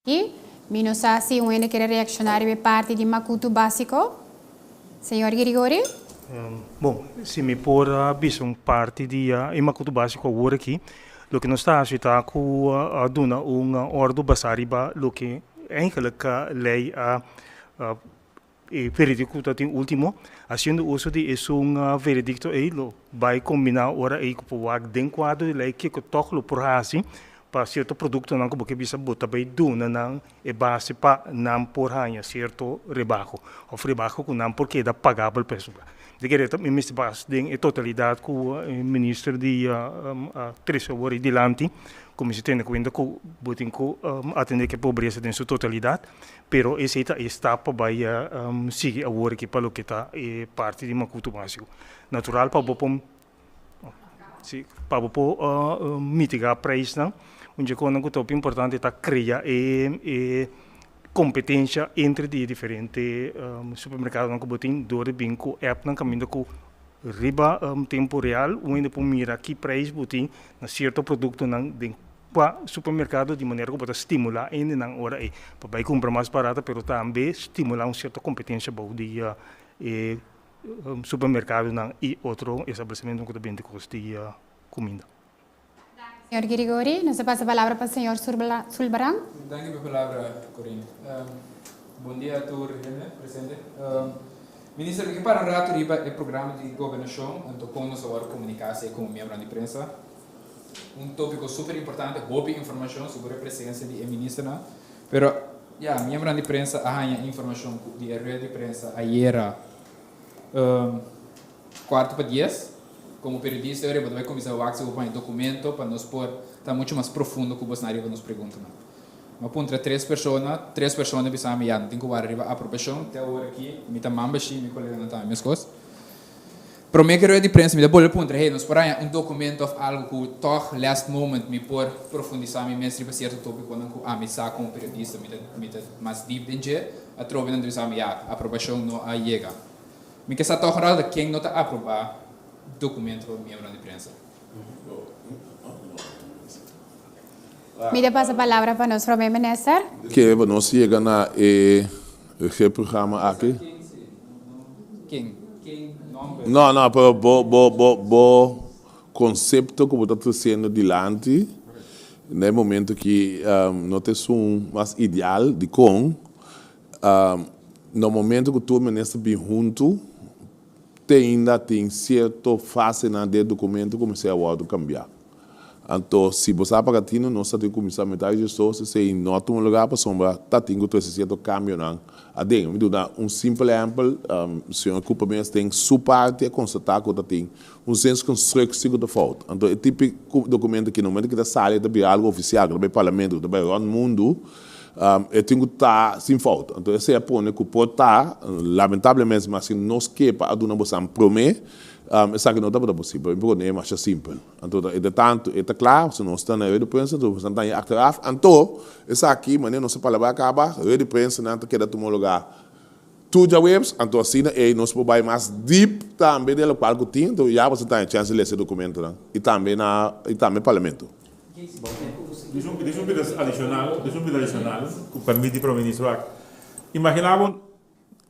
Speaker 1: Aki, mi no sa si un hende kere reakshoná riba e parti di makutu básiko. Señor Girigori?
Speaker 8: Bon, si mi por a bisa un parti di e makutu básiko awor aki, loke nos ta hasi ta ku a duna un òrdu basá riba loke eigenlijk lei a E veredicto cu ta tin ultimo, haciendo uso di esun veredicto ey lo bay combina ora ey cu por wak den cuadro di ley kico toch lo por haci pa cierto productonan cu bo ke bisa bo ta bay duna nan e base pa nan por haya cierto rebaho of rebaho cu nan por keda pagabel pa esun. Di kere ta mi mester bas den e totalidad cu e minister di a trece awor ey dilanti cu mester tene cuenta cu bo tin cu atende cu e pobreza den su totalidad. Pero esei ta e stap pa bai sigui awor aki pa loke ta e parti di makutu básiko. Natural pa bo por. Si, pa bo por mitigá preisnan, un dje konan ku ta hopi importante ta krea e e kompetensha entre di e diferente supermerkadonan ku bo tin dor di bin ku appnan kaminda ku riba tempu real un hende por mira ki preis bo tin na sierto produktonan den kua supermerkado di manera ku bo ta stimulá hendenan ora ei pa bai kumpra mas barata pero tambe stimulá un sierto kompetensha bou di e supermerkadonan i otro establesimentonan ku ta bende kos di kuminda.
Speaker 1: Señor Girigori, nos ta pasa palabra pa señor Sulbaran.
Speaker 9: Danki pa e palabra, Corine. Bon dia tur hende presente. Minister, mi ke para un rato riba e programa di gobernashon, anto kon nos a wòrdu komuniká esei komo miembronan di prensa. Un tópiko super importante, hopi informashon, sigur e presensia di e ministernan. Pero, ya, miembronan di prensa a haña informashon ku di e rueda di prensa ayera kuarto pa dies. Komo periodista ora bo ta bai kuminsá wak si bo por haña dokumento pa nos por ta muchu mas profundo ku bosnan riba nos preguntanan. Mi a puntra tres persona, tres persona bisa mi ya no tin ku wara riba aprobashon, te awor aki mi ta man bashí, mi koleganan tambe meskos. Promé ku e rueda di prensa mi ta bolbe puntra, hey, nos por haña un dokumento òf algu ku tòg last moment mi por profundisá mi mes riba sierto tópikonan ku ami sa komo periodista mi ta mi ta mas dip den dje? Atrobe nan ta bisa mi, ya, aprobashon no a yega. Mi ke sa tòg un rato ta ken no ta aprobá dokumento pa miembronan di prensa.
Speaker 1: Mi ta pasa palabra pa nos prome minister.
Speaker 2: Ke pa nos yega na e regeerprogramma aki? No, no, pero bo, bo, bo, bo konsepto ku bo ta tresiendo dilanti na e momento aki no ta esun mas ideal. Dikon? Na momento ku tur minister bin huntu te ainda tin sierto fasenan den e dokumento ku mester a wòrdu kambiá. Anto, si bo sa paga tinu, nos ta tin kuminsá meta e gestos, esei no a tuma lugá pasobra ta tin ku trese sierto kambionan aden. Mi duna un simpel ehèmpel, señor Cooper mes den su parti a konstatá ku ta tin un zinskonstruktie ku ta fout. Anto, e tipo dokumento aki, na momento ku ta sali e ta bira algu ofisial, ku ta bai parlamento, ku ta bai rònt mundu, e tin ku ta sin fout. Anto, esei a pone ku por ta, lamentablemente, maske nos ke pa a duna bosan promé, esaki no tabata posibel. Mi por konta e masha simpel. Anto ta entre tanto e ta kla, si nos ta na rueda di prensa, anto nos ta haña achteraf. Anto, esaki, manera nos a palabra kaba, rueda di prensanan ta keda tuma lugar tur djaweps, anto asina ei nos por bai mas diep tambe den lokual ku tin, anto ya boso ta haña chèns di lesa e dokumentonan i tambe na i tambe parlamento.
Speaker 4: Dis un dis un bida adishonal, dis un bida adishonal, ku permit di Prome Ministro aki. Imagina bo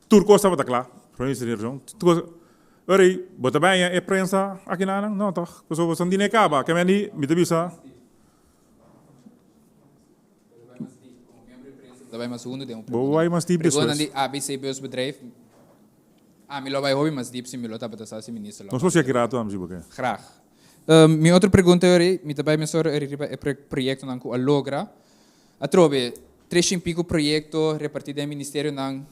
Speaker 4: Tur kos tabata kla, Prome Minister tin razon. Tur kos, ora ei, bo ta baña e prensa akinanan? No tòg, pasobra bo san dine kaba. Ke men di, mi ta bisa. Bo bai mas diep despues. Nos por siaki rato am si bo ke.
Speaker 9: Graag. Mi otro pregunta ora ei, mi ta bai mesora ora riba e proyectonan ku a logra. Atrobe, tres shin pico proyecto reparti den ministerionan,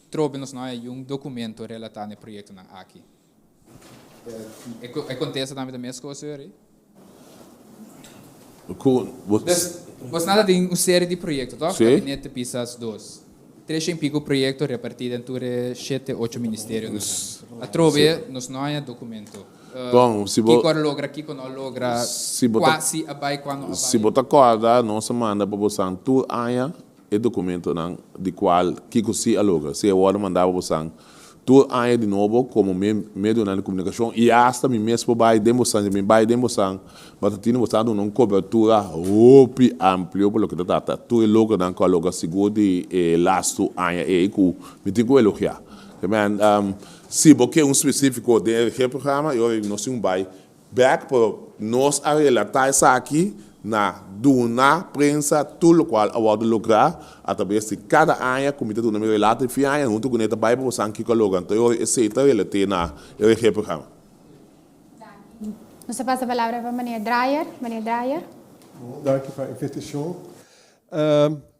Speaker 9: trobe nos no hay un documento relata na e proyectonan aki. E contesta tambe ta mescos señor. Dus, bos nan ta tin un serie di proyecto, toch?
Speaker 2: Sí.
Speaker 9: Gabinete Pisas dos. Tres shin pico proyecto reparti den tur e shete, ocho ministerionan. Atrobe, nos no haya documento.
Speaker 2: Bon, si bo.
Speaker 9: Kiko a logra, kiko no a logra,
Speaker 2: Si bo ta.
Speaker 9: kua si a bai, kua no a bai.
Speaker 2: Si bo ta kòrda, nos a manda pa bosan tur aña e dokumentonan di kual kiko si a logra. Si e wòrdu mandá pa bosan tur aña di nobo komo medionan di komunikashon i asta mi mes por bai den bosan, si mi bai den bosan, bo ta tini bosan duna un kobertura hopi amplio pa loke ta trata tur e logronan ku a logra sigur di e lastu aña ei ku mi tin ku elogiá. Si bo ke un spesífiko den e regeerprogramma, e ora ei nos tin un bai bèk, pero nos a relatá esaki na duna prensa tur lokual a wòrdu lográ atraves di kada aña ku mi ta duna mi relato di fin aña huntu kuné ta bai pa bo san kiko a logra. Anto e ora esei ta relat'é na e regeerprogramma.
Speaker 1: Danki. Nos ta pasa palabra pa meneer Draaier. Meneer Draaier.
Speaker 10: Danki pa invitashon.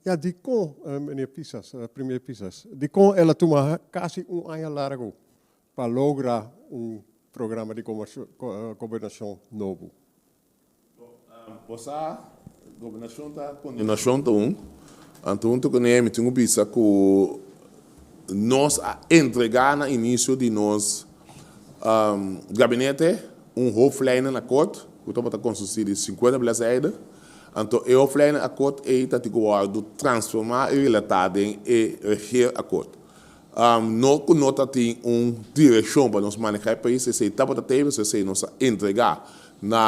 Speaker 10: Ja, dikon, meneer Pisas, premier Pisas, dikon el a tuma kasi un aña largu pa logra un programa di gobernashon nobo?
Speaker 2: Bo sa, gobernashon ta kontinuashon ta un. Anto huntu kuné mi tin ku bisa ku nos a entregá na inisio di nos gabinete. un hoofdlijnenakkoord, ku tabata konsistí di 50 bladzijden. Anto e hoofdlijnenakkoord ei ta tin ku wòrdu transformá i relatá den e regeerakkoord. No ku no ta tin un direkshon pa nos manehá e pais, esei tabata tei, pasobra esei nos a entregá na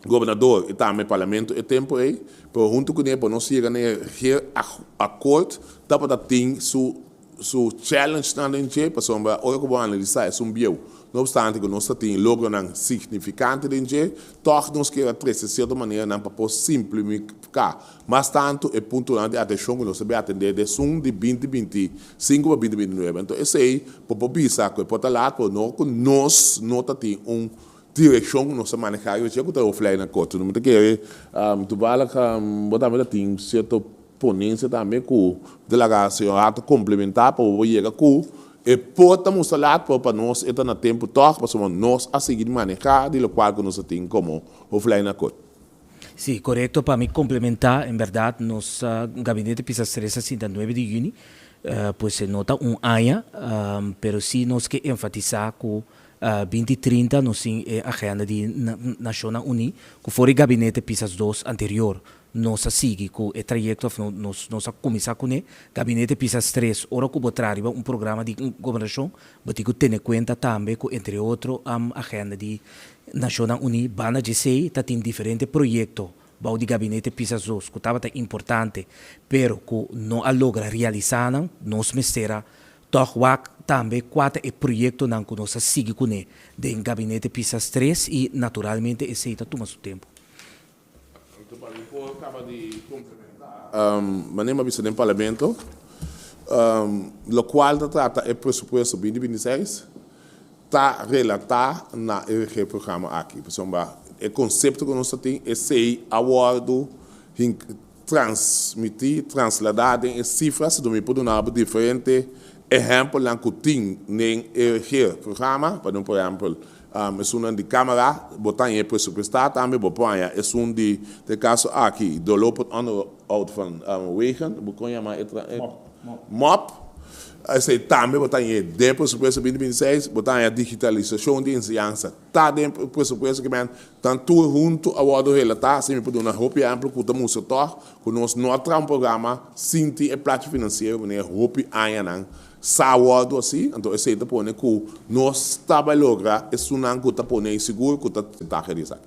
Speaker 2: gobernador i tambe parlamento e tempu ei, pero huntu kuné pa nos yega na e regeerakkoord tabata tin su su challengenan den dje, pasobra ora ku bo analisá esun bieu, no opstante ku nos ta tin logronan signifikante den dje, tòg nos kier a trese sierto maneranan pa por simplifiká mas tantu e puntonan di atenshon ku nos ta bin atendé den esun di 2025 pa 2029. Anto esei bo por bisa ku e por ta lat, pero no ku nos no ta tin un direkshon ku nos ta manehá riba dje ku ta reflehá na korte. Mi ta kere toevallig bo tambe ta tin sierto Ponensia tambe ku ta laga señor Hato komplementá pa bo yega ku e por ta mustra lat pero pa nos e ta na tempu tòg pasobra nos a sigui di manehá di lokual ku nos a tin komo hooflijnakkoord.
Speaker 3: Sí, korekto. Pa mi komplementá, en bèrdat nos gabinete Pisas tres a sinta nuebe di yüni, pues e no ta un aña, pero sí nos ke enfatisá ku 2030 nos tin e agenda di Nashonnan Uní ku for e gabinete Pisas dos anterior Nos a sigui ku e trayekto òf nos nos a kuminsá kuné. Gabinete Pisas tres, ora ku bo traha riba un programa di gobernashon, bo tin ku tene kuenta tambe ku entre otro agenda di Nashonnan Uní. Banda dje esei ta tin diferente proyekto bou di Gabinete Pisas dos ku tabata importante pero ku no a logra realisá nan. Nos mester a tòg wak tambe kua ta e proyektonan ku nos a sigui kuné den Gabinete Pisas tres i naturalmente esei ta tuma su tempu.
Speaker 2: Anto pa mi por caba di complementa manera mi a bisa den Parlamento, locual ta trata e presupuesto 2026 ta relata na e regeerprogramma aki. Pasobra e concepto cu nos ta tin esey a wordo transmiti, traslada den e cifras, mi por duna bo diferente ehempelnan cu tin den e regeerprogramma, pa por ehempel Esunnan di Cámara, bo ta haña e presupuestá tambe, bo por haña esun di, den e kaso aki, doorlopend onderhoud van wegen, bo kon yama e mop, esei tambe bo ta hañ'é den e presupuesto 2026, bo ta haña digitalisashon di enseñansa ta den e presupuesto ke men tan tur huntu a wòrdu relatá, asina mi por duna hopi ehèmpel ku ta mustra tòg ku nos no a traha un programa sin tin e plachi finansiero manera hopi añanan Sa wòrdu así, anto esei ta pone ku nos ta bai logra esunnan ku ta pone ei sigur ku ta ventaha di esaki.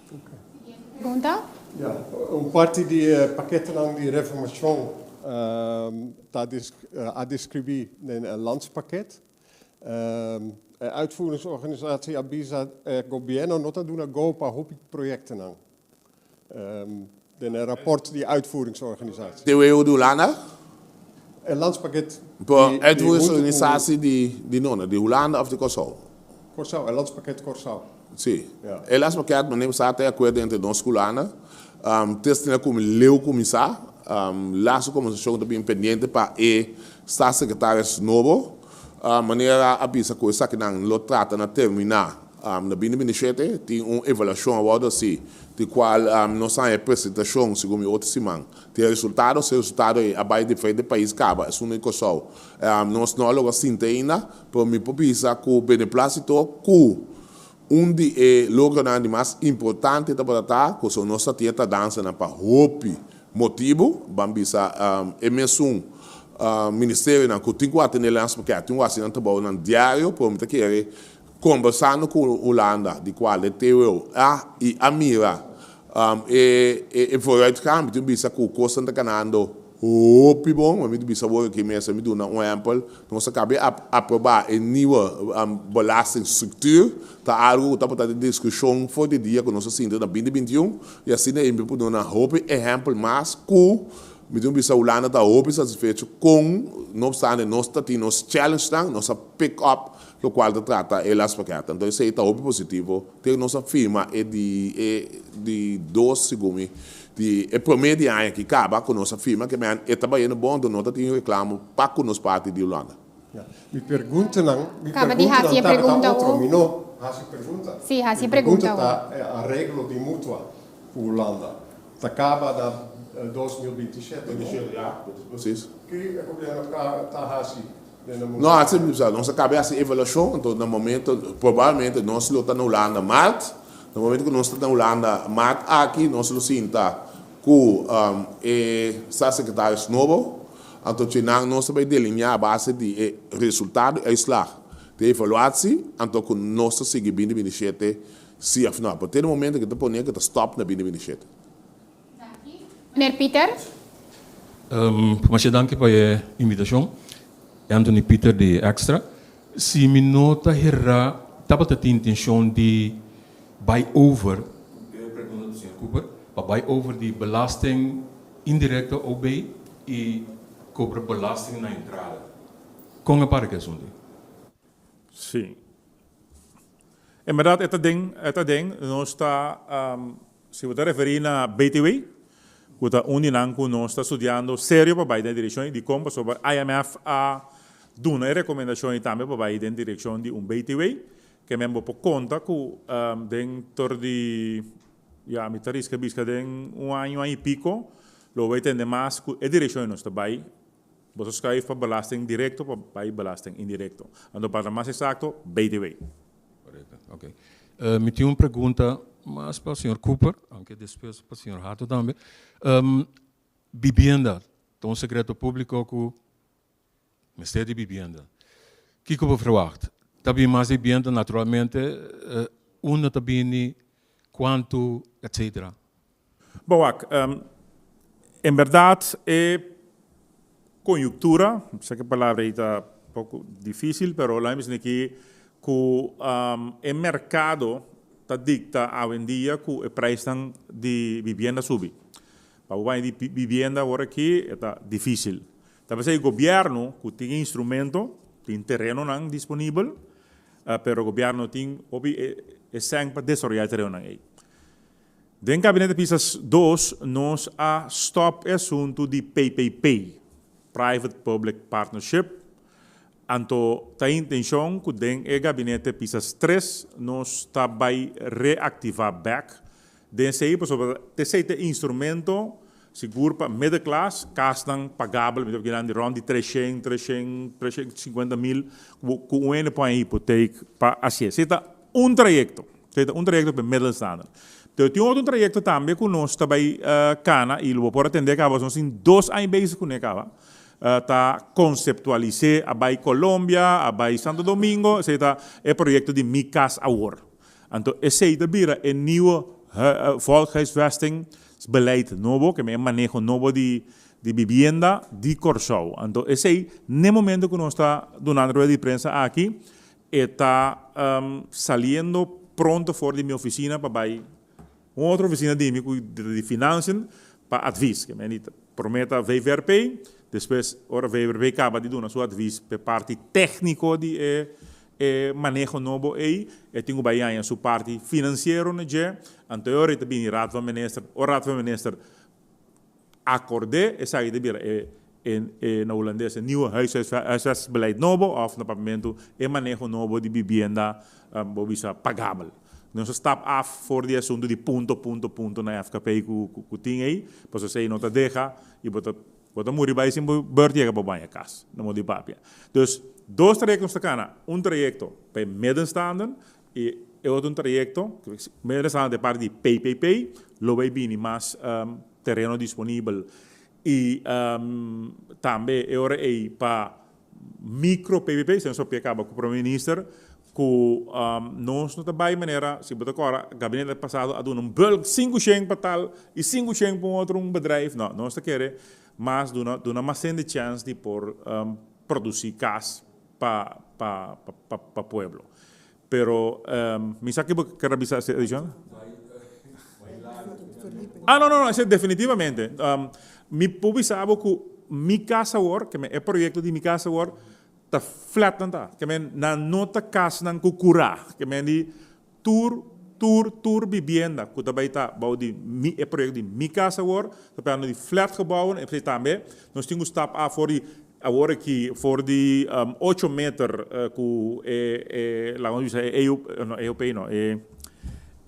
Speaker 1: Siguiente pregunta.
Speaker 10: Ja, un parti di e paketenan di reformashon ta a deskribí den e landspakket. E uitvoeringsorganisatie a bisa e gobièrnu no ta duna go pa hopi proyektonan. Den e rapport di uitvoeringsorganisatie.
Speaker 2: TWO di Hulanda?
Speaker 10: E landspakket
Speaker 2: di Uitvoeringsorganisatie di nona? Di Hulanda of di Kòrsou?
Speaker 10: Kòrsou, e landspakket Kòrsou.
Speaker 2: Si. E landspakket, manera bo sa, ta e akuerdo entre nos ku Hulanda. Tes tene ku leu kuminsá. Laatste kombersashon ta bin pendiente pa e staatssecretaris nobo. Manera a bisa ku esakinan lo trata na terminá na 2027, tin un evaluashon a wòrdu hasi di kual nos haña e presentashon segun mi otro siman. Tin e resultado, si e resultado ei a bai diferente pais kaba, esun di Kòrsou nos no a logra sinti ainda, pero mi por bisa ku beneplasito ku un di e logronan di mas importante tabata ta ku so nos ta tin e tardansanan pa hopi motibu, ban bisa e mesun ministerionan ku tin ku atendé lans pakiá tin ku hasi nan trabounan diario, pero mi ta kere kombersando ku Hulanda di kual e TWO a i a mira e e vooruitgang, mi tin bisa ku kosnan ta kanando Hopi bon, mi ta bisa awor aki mes, mi duna un ehempel, nos a caba di aproba e nieuwe belastingstructuur, ta algo cu tabata den discusion for di dia cu nos a sinta na 2021, y asina mi por duna hopi ehempel mas cu mi tin bisa Hulanda ta hopi satisfecho con, no obstante nos ta tin nos challengenan, nos a pick up locual ta trata e las pakete. Entonces esey ta hopi positivo, te nos a firma e di e di dos segun mi Di e promé di aña ki kaba ku nos a firma ke men e ta bayendo bon anto no ta tin reklamo pa ku nos parti di Hulanda.
Speaker 10: Ya. Mi perguntanan, mi
Speaker 1: Kaba di hasi e
Speaker 10: perguntanan tabata
Speaker 1: pregunta
Speaker 10: otro,
Speaker 1: o.
Speaker 10: mi no hasi pregunta.
Speaker 1: Sí, hasi
Speaker 10: Mi
Speaker 1: e pregunta
Speaker 10: pregunta
Speaker 1: o.
Speaker 10: ta e areglo di mutua ku Hulanda ta kaba na 2027, no?
Speaker 2: 27, ya, precies.
Speaker 10: Ki e gobierno ta hasi?
Speaker 2: No, asina mi bisa, nos a caba haci evaluacion, anto na momento, probablemente nos lo ta na Hulanda maart, na momento cu nos ta na Hulanda maart aki, nos lo sinta cu e staatssecretaris nobo, anto djenan nos ta bay delinea a base di e resultado y uitslag di e evaluatie, anto cu nos ta sigui 2027 si of no. Pero te na momento cu ta pone cu ta stop na 2027.
Speaker 1: Danki. Meneer Pieter.
Speaker 11: Masha danki pa e invitashon. Anthony Pieter di Extra. Si mi no ta herá tabata tin intenshon di bai over, e pregunta ta señor Cooper, pa bai over di belasting indirecto OB i kobra belasting na entrada. Kon a para ku e asuntu?
Speaker 4: Sí. En bèrdat e ta den, e ta den. Nos ta Si bo ta referí na BTW, ku ta un di nan ku nos ta studiando serio pa bai den e direkshon ei, dikon? Pasobra IMF a duna e rekomendashon ei tambe pa bai den direkshon di un BTW, ke men bo por konta ku den tur di, ya, mi ta riska biska den un aña, un aña i piko, lo bo bai tende mas ku e direkshon ei nos ta bai. Bo ta skuif pa belasting direkto pa bai belasting indirekto. Anto pa ta mas eksakto, BTW.
Speaker 11: Correcto, ok. Mi tin un pregunta mas pa señor Cooper, aunke despues pa señor Hato tambe. Bibienda, ta un secreto publico cu mester di bibienda. Kico bo verwacht? Ta bin mas bibienda naturalmente, unda ta bini, cuanto, etcetera?
Speaker 4: Bon wak, en berdad e Konjuktura, sa ku e palabra ei ta poko difísil, pero laat mi bisa aki ku e merkado ta dikta awendia ku e preisnan di bibienda subi. Pa bo baña di bibienda awor aki e ta difísil. Ta p'esei gobièrnu ku tin e instrumento, tin terenonan disponibel, pero gobièrnu tin hopi e sèn pa desaroyá e terenonan ei. Den Gabinete Pisas dos nos a stop e asuntu di PPP, Private Public Partnership, anto ta intencion cu den e Gabinete Pisas tres nos ta bay reactiva bek den esey pasobra esey ta e instrumento sigur pa middenklas, casnan pagabel, mi ta papia di rond di 300, 300, 350 mil cu un hende por haña hipoteek pa hacié. Esey ta un trayecto. Esei ta un trayekto pa e middelstander. Pero tin otro trayekto tambe ku nos ta bai kana i lo bo por atendé kaba, nos tin dos aña bezig kuné kaba, ta konseptualis'é, a bai Colombia, a bai Santo Domingo, esei ta e proyekto di Mi Kas Awor. Anto esei ta bira e nieuwe volkshuisvestingsbeleid nobo, ke men e maneho nobo di di bibienda di Kòrsou. Anto esei n'e momento ku nos ta dunando rueda di prensa aki, E ta saliendo pronto for di mi oficina pa bay un otro oficina di mi cu ta di financiën pa advies. Ke men di prome ta VVRP, despues ora VVRP caba di duna su advies p'e parti tecnico di e e maneho nobo ey, e tin cu bay haña su parti financiero na dje, anto e ora e ta bini Raad van Minister, ora Raad van Minister Acordé esaki ta bira e e na hulandes e nieuwe huisvestingsbeleid nobo of na papiamentu e maneho nobo di bibienda bo bisa pagabel. Nos a stap af for di e asuntu di punto punto punto na FKP ku ku tin ei pasobra esei no ta deha i bo ta bo ta muri bai sin bo beurt yega pa baña kas na modo di papia. Dus dos trayekto nos ta kana, un trayekto pa e middenstanden i e otro un trayekto middenstanden ta e parti di PPP lo bai bini mas tereno disponibel y tambe e ora ey pa micro PPP, esei nos papia caba cu Prome Minister, cu nos no ta bay manera, si bo ta cora gabinete pasado a duna un bulk 500 pa tal y 500 pa un otro un bedrijf, no, nos ta kere mas duna duna mas hende chance di por produci cas pa pa pa pueblo. Pero mi sa ke bo ker a bisa adicional. Ah no no no esei definitivamente. Mi por bisa bo ku mi kas awor, ke men e proyekto di mi kas awor ta flat nan ta. Ke men nan no ta kasnan ku kurá. Ke men di tur tur tur bibienda ku ta bai ta bou di mi e proyekto di mi kas awor ta pegando di flat gebouwen. Esei tambe nos tin ku stap af for di Awor aki for di ocho meter ku e e laga nos bisa e EU no EUP no e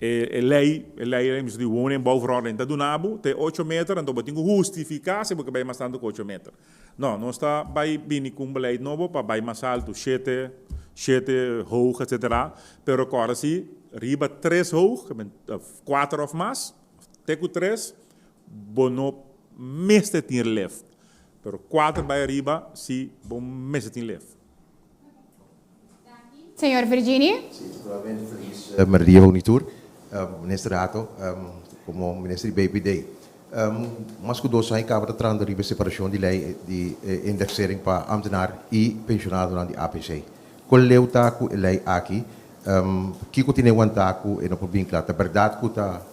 Speaker 4: E lei, e lei di woningbouwverordening ta duna bo te ocho meter, anto bo tin ku hustifiká si bo ke bai mas tantu ku ocho meter. No, nos ta bai bini ku un beleid nobo pa bai mas altu, shete, shete hoog, etsetera. Pero kòrda si, riba tres hoog, kuater òf mas, te ku tres, bo no mester tin lift. Pero kuater bai ariba si bo mester tin lift.
Speaker 1: Señor Virginie.
Speaker 12: Sí, naturalmente felis merdia pa uni tur. Minister Hato, komo minister di BPD, mas ku dos aña kaba ta trahando riba e separashon di lei di indexering pa ambtenaar i penshonadonan di APC. Kon leu ta ku e lei aki? Kiko tin e wantá ku e no por bin kla? Ta bèrdat ku ta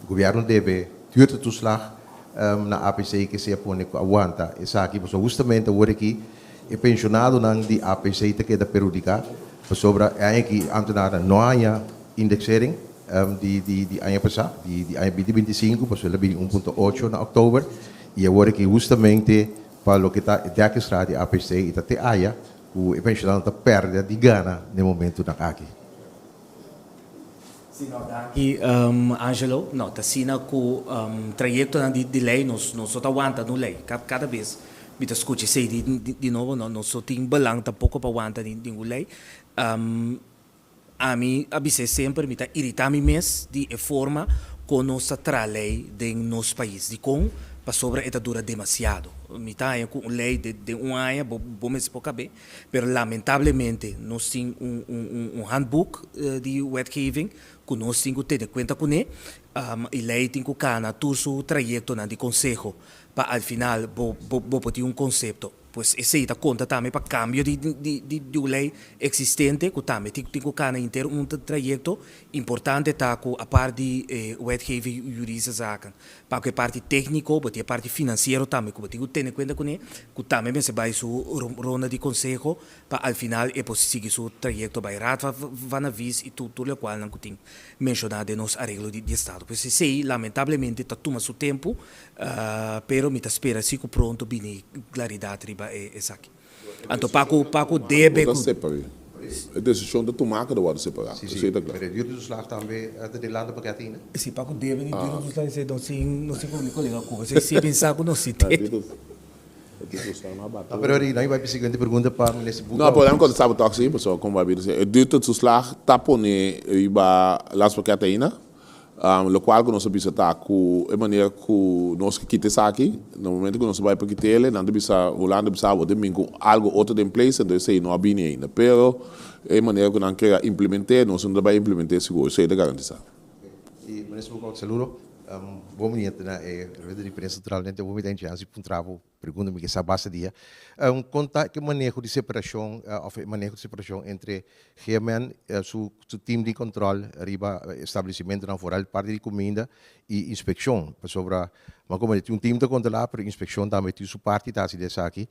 Speaker 12: Gobierno debe huurtoeslag na APC ke sea pone ku a wanta esaki pasobra hustamente awor aki e pensionadonan di APC ta keda perhudiká pasobra e aña aki ambtenarnan no a haña indexering di di di aña pasá di di aña binti binti sinku pasobra el a bini un punto ocho na oktober i awor aki hustamente pa loke ta e dekkingsgraad di APC i ta te aya ku e pensionadonan ta pèrdè di gana na e momentunan aki.
Speaker 3: Sí, no, danki Angelo. No, ta asina ku trayektonan di lei nos no ta wanta no lei. Kada bes mi ta skucha esei di nobo, no, nos no tin belang tampoko pa wanta ningun lei. Ami a bis'é semper, mi ta iritá mi mes di e forma kon nos ta traha lei den nos pais. Dikon? Pasobra e ta dura demasiado. Mi ta haña ku un lei den un aña bo mester por kab'é. Pero lamentablemente nos tin un un handboek di wetgeving ku nos tin ku tene kuenta kuné i lei tin ku kana tur su trayektonan di konseho pa al final bo bo por tin un konsepto. Pues esei ta konta tambe pa kambio di di un lei eksistente ku tambe tin ku kana henter un trayekto. Importante ta ku apart di e wetgeving juridische zaken Pa ku e parti tékniko, bo tin e parti finansiero tambe ku bo tin ku tene kuenta kuné, ku tambe mester bai su ronda di konseho pa al final e por sigui su trayekto bai Raad van Advies i tur tur lokualnan ku tin menshoná den nos areglo di estado. Pues esei lamentablemente ta tuma su tempu, pero mi ta spera si ku pronto bini klaridat riba esaki. Anto pa ku pa ku debe
Speaker 2: ku. E desishon ta tumá ku ta wòrdu separá.
Speaker 12: Si, si. Pero e duurtoeslag tambe ta den landenpakket ainda?
Speaker 3: Si, pa ku debe di duurtoeslag esei no sin no sin ku mi kolega Cuba. Esei si pensa ku no si te.
Speaker 12: No, pero ori, nan bai pa e siguiente pregunta pa Minister
Speaker 2: Boekhoudt. No, pero nan kontestá bo tòg si, pasobra kon bai bira si. E duurtoeslag ta pone riba landspakket ainda. Lokual ku nos a bisa ta ku e manera ku nos ke kita esaki, na momento ku nos a bai pa kit'el, nan ta bisa, Hulanda a bisa bo tin bin ku algu otro den place, enton esei no a bini ainda. Pero e manera ku nan ke a implement'é, nos no ta bai implement'é sigur, esei ta garantisá.
Speaker 12: I Minister Boekhoudt, saludo. Bo mira na e rueda di prensa naturalmente bo mi ta enchance di puntra bo. Pregunta mi ke sa basta dia. Kon ta e maneho di separashon òf e maneho di separashon entre GMN su su tim di kòntròl riba establesimentonan foral parti di kuminda i inspekshon? Pasobra ma komo tin un tim ta kontrolá pero inspekshon tambe tin su parti ta hasi di esaki.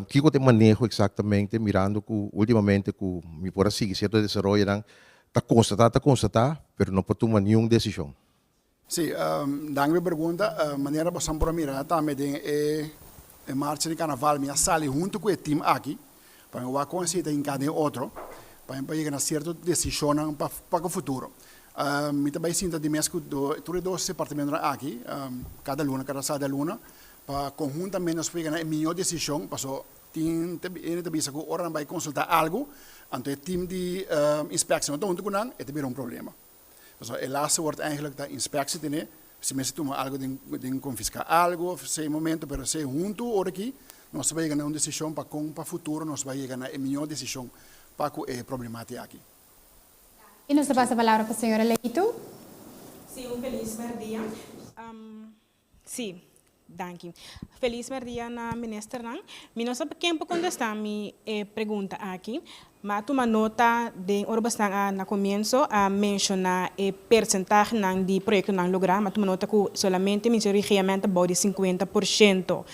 Speaker 12: Kiko ta e maneho eksaktamente mirando ku ultimamente ku mi por a sigui sierto desaroyonan ta konstatá ta konstatá pero no por tuma niun desishon.
Speaker 5: Sí, danki pa e pregunta. Manera bosan por a mira tambe den e marcha di karnaval mi a sali huntu ku e tim aki pa mi wak kon esei ta hinká den otro pa mi por yega na sierto desishonnan pa ku futuro. Mi ta bai sinta di mes ku tur e dos departamentonan aki kada luna, kada sali luna pa konhuntamente nos por yega na e mihó desishon paso tin hende ta bisa ku ora nan bai konsultá algu anto e tim di inspekshon no ta huntu ku nan e ta bira un problema. Pasobra e laatste woord eigenlijk ta inspectie tene, si mester tuma algo den den confisca algo of esey momento, pero esey hunto ora aki nos ta bay yega na un decision pa con pa futuro nos bay yega na e miho decision pa cu e problematic aki.
Speaker 1: Y nos ta pasa palabra pa señora Leito.
Speaker 13: Sí, un feliz merdia. Sí, danki. Feliz merdia na ministernan. Mi no sa ken por contesta mi e pregunta aki, ma a tuma nota den ora bosnan a na comienso a menciona e percentahenan di proyectonan logra, ma tuma nota cu solamente Ministerio di Regiamento ta bou di 50%.